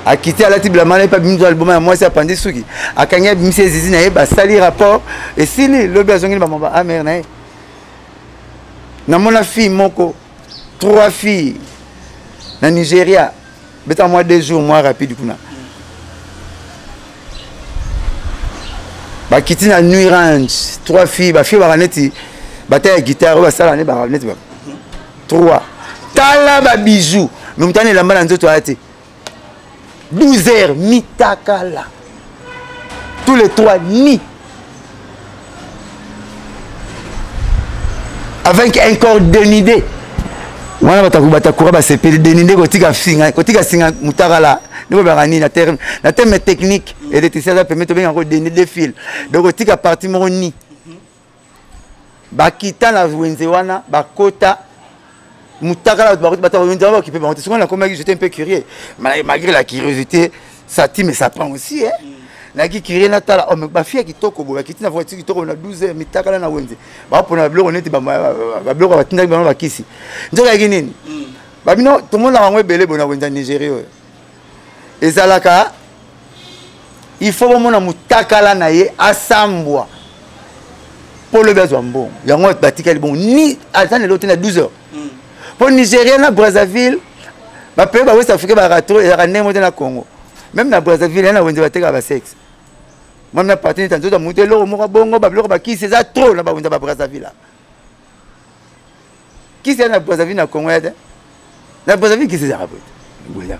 akiti, alati bilamba na ye mpe abimisi liboma ya mwasi, apandi suki, akangi, abimisi ezizi na ye, basali rapport, esili. Lobi azongeli bamaba amer na ye. Namona fille moko, trois filles na Nigeria, beta mwa 2 jours mwa rapide kuna, bakiti na nuit range, trois filles, bafille baka neti bata ya guitare oyo basala ne baka neti ba trois. Tala babijou, me moto ana elamba na nzoto aya te. 12 heures mitakala, tous les trois ni. Avec un corps dénudé. Wana batakura basepeli dénudé, kotika singa, kotika singa mutakala. Ndeko baka nini na terme, na terme technique électricien aza permet tobenga yango dénudé fil. Donc kotika partie moko ni bakita na wenze wana bakota mutakala, bato bato wenze wana bakipe bango te. Soki nakomaki, j'étais un peu curieux. Malgré la curiosité, ça tue mais ça prend aussi, hein. Nayaki curieux, natala, oh, bafille ya kitoko boye bakiti na voiture kitoko na 12 heures, mitakala na wenze, bapona babiloko neti babiloko batindaki bango bakisi. Nzoka yaki nini? Babino tomonaka yango ebele boye na wenze ya Nigérie. Oyo ezalaka, il faut bomona mutakala na ye asambwa mpo lobi azwa mbongo. Yango batikali bongo ni aza lelo te na 12 heures, mpo Nigéria na Brazzaville, bapays ba West Afrique, barato ezalaka ndenge moko te na Congo. Même na Brazzaville, ya na wenze batekaka basexe. Meme na parti neti nzoto motu eloko moko bongo, babiloko bakisi eza trop na bawenze ba Brazzaville. Kisi ya na Brazzaville, na Congo ya te. Na Brazzaville kisi ezalaka boye boya.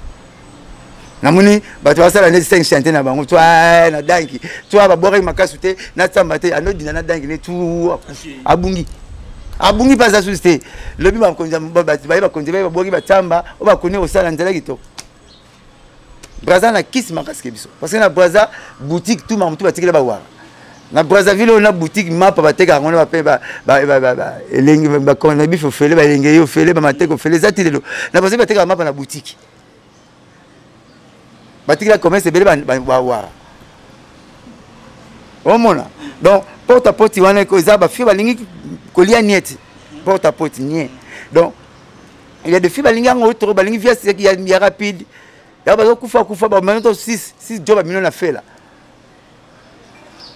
Namoni bato basala neti 5 chantier na bango twa na danki twa, babwakaki makasu te na tsamba te, anodina na danki ne tu abungi, abungi mpe aza susu te. Lobi bakonzi baye, bakonzi baye babwaki batsamba oyo bakoni kosala nzela kitoko. Braza na kisi makasi ke biso, parce que na Braza boutique tout mamutu batikela bawara. Na Brazzaville oyo na boutique mapa batekaka yango na bape elengi bakona bife ofele, balenge ye ofele, bamateka ofele eza ti lelo. Na Brazzaville batekaka mapa na boutique, batikela commerce ebele bawara. Omona donc porte à porte wana eza bafille balingi kolia nieti porte à porte nie. Donc il y a des filles balingi yango trop, balingi via ya rapide ya bazokufa kufa bamano to 6 6 jo bamino na fela.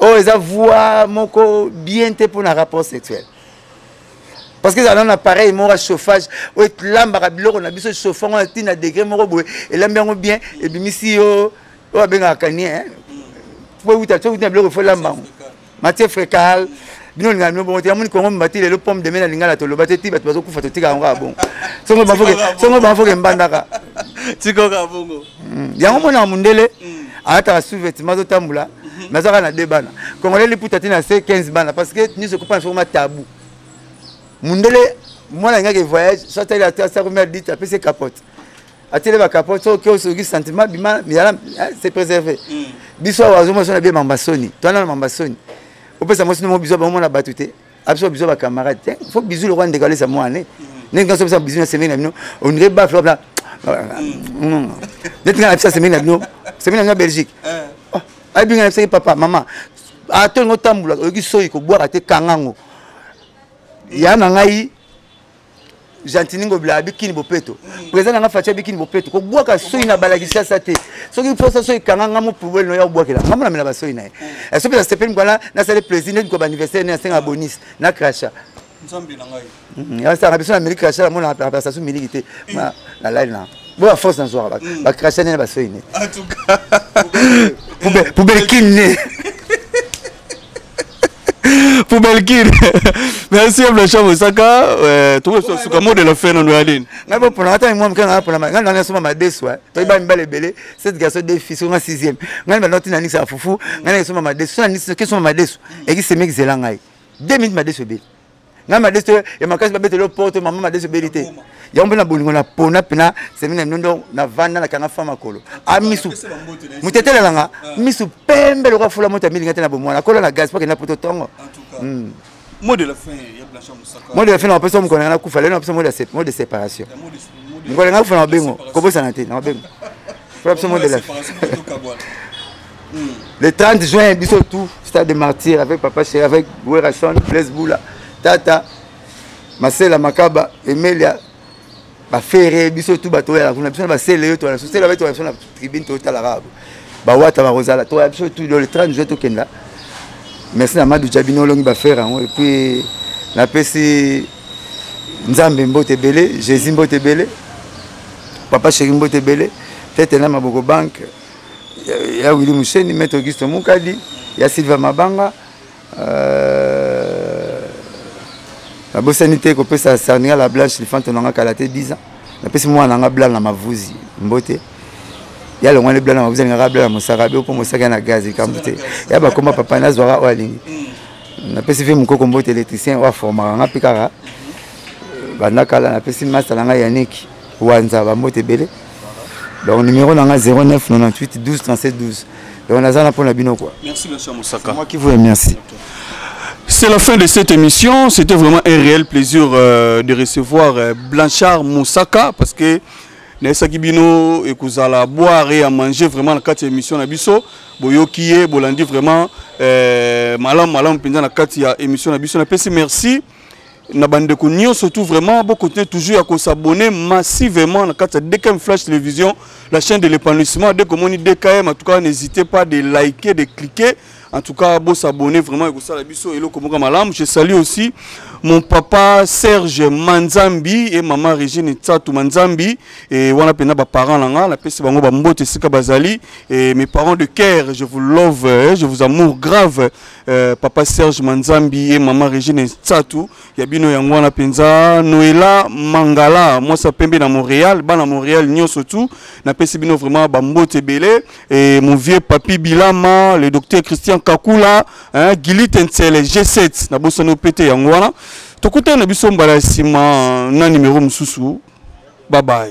Oyo eza voie moko bien te mpona rapport sexuel, parce que ezala na appareil moko ya chauffage oyo elambaka biloko na biso, chauffe yango na ntina degré moko boye, elambi yango bien, ebimisi yo oyo abengaka kanie po euta so euti na biloko efo elamba yango, matière fécale. Bino olingaka bino bongo te. Yamoni Kongo mbati lelo pomme de mer na lingala toloba te ti bato bazokufa, totika yango kaka bongo. Songo banfoke mbandaka. Tikoka bongo. Yango monaka mondele alataka sous-vêtement, azotambola, mais azaka na deux bana. Congolais liputa te na se 15 bana, parce que nyonso ekopana sokoma tabou. Mondele mwana alingaki voyage, so atali asakomi adite, apesi capote, atiele bacapote, soki osoki sentiment bima mizala c'est préservé. Biso awa azomona so na bie mamba soni, towana na mamba soni. Opesa mwasi nomo biso bamona bato te, abiso biso bacamarade te, faut bisu lokwa ndeko alesa mwana ndenge nga so opesa bisu na semeki na bino, on dirait bafle na neti nga na bisa semeki na bino, semeki na bino ya Belgique ayebinga na bisaki papa mama atolingo otambola, oyoki soyi kobwaka te, kangango ya na ngai Gentini Ngobila abikini bopeto, président nanga Faci abikini bopeto, kobwaka soyi na balakisasa te. Soki posa soyi, kanga nga mo poubelle no ya obwakela nga mona mela basoyi na ye. Soki na sepeli mokwana, nasali plaisir neti ko baanniversaire ne, asenga bonus na crachat. Nzambe na ngai. Asaka biso na miliki crachat, namona apesa su miliki te na lali na bo force nazwaka bacrachat ne na basoyi ne. En tout cas. Poubelle kini ne. Poubelle kini. Merci Blanchard Mosaka. Tokosuka mot de la fin nano ya nini? Ngai bopona ata mwa moke, ngai pona ngai nanga soma madesu. Toyeba mibale ebele, sept garçons, deux filles, songa sixième. Ngai banda tina nikisa fufu, ngai nanga soma madesu, so na nisi ke soma madesu ekisemeki, zela ngai 2 minutes, madesu ebele. Ngai madesu ya makasi, babeteli porte mama, madesu ebeli te. Yango mpe na bolingo na pona mpena semi na nondo na vanda nakanga fa makolo amisu motetelelanga misu pembe lokola fula moto amilinga te na bomwana akola na gaz po akenda poto ntongo. Mot de la fin ya Blanchard Mosaka. Mot de la fin na bapesa mokolo nanga nakufa lelo, napesa mot de séparation. Mokolo nanga kufa na babengo, kobosana te na babengo fula biso mot de la fin. Le 30 juin, biso tout stade de Martyr avec papa chéri, avec Werrason, Blaise Boula, Tata Masela Makaba, Emelia, bafere biso tu bato oyala kuna biso na basele yo toyala sosela bato biso na tribune totalaka bawata bakozala toya biso tu le 30 juin tokenda. Merci na Madu Jabino olongi bafere yango. Et puis napesi Nzambe mbote ebele, Jésus mbote ebele, papa chéri mbote ebele, tete na maboko banque ya Willi Musheni, maître Auguste Mukadi ya Silva Mabanga. Nabosani te kopesa Sarninga la Blanche Lifanto nanga kala te 10 ans. Napesi mwana nanga Blanc na Mavuzi mbote ya longwani. Blanc na Mavuzi alingaka Blanc na Mosaka be mpo Mosaka ya na gaz likambo te ya bakoma papa nazwaka oyo alingi. Napesi mpe Mokoko mbote, électricien oyo aformaka nga mpe kaka. Banda kala, napesi masta na ngai Yannick Wanza bambote ebele. Donc numéro na ngai 09 98 12 37 12. Donc naza na mpona bino quoi. Merci, Blanchard Mosaka. Moi qui vous remercie. Okay. C'est la fin de cette émission. C'était vraiment un réel plaisir de recevoir Blanchard Mosaka, parce que nayesaki bino ekozala boire et à manger vraiment na kati ya émission na biso. Boyoki ye, bolandi vraiment malamu malamu mpenza na kati ya émission na biso. Napesi merci na bandeko nyonso tout. Vraiment, bocontinue toujours ya kos'abonner massivement na kati ya DKM Flash Télévision, la chaîne de l'épanouissement. Dès komoni DKM, en tout cas, n'hésitez pas de liker, de cliquer. En tout cas, bos'abonner vraiment, ekosala biso eloko moko malamu. Je salue aussi mon papa Serge Manzambi et maman Régine Tsatou Manzambi et wana mpenza baparent na nga. Napesi bango bambote esika bazali. Et mes parents de cœur, je vous love, je vous amour grave, papa Serge Manzambi et maman Régine Tsatou, ya bino yango wana mpenza. Noela Mangala, mwasi pembe na Montréal, bana Montréal nyonso tu, napesi bino vraiment bambote ebele. Et mon vieux papi Bilama, le docteur Christian Kakula, hein, Gili Tensele G7, nabosani opete. Yango wana, tokutana na biso mbala ya nsima na numéro mosusu. Bye bye.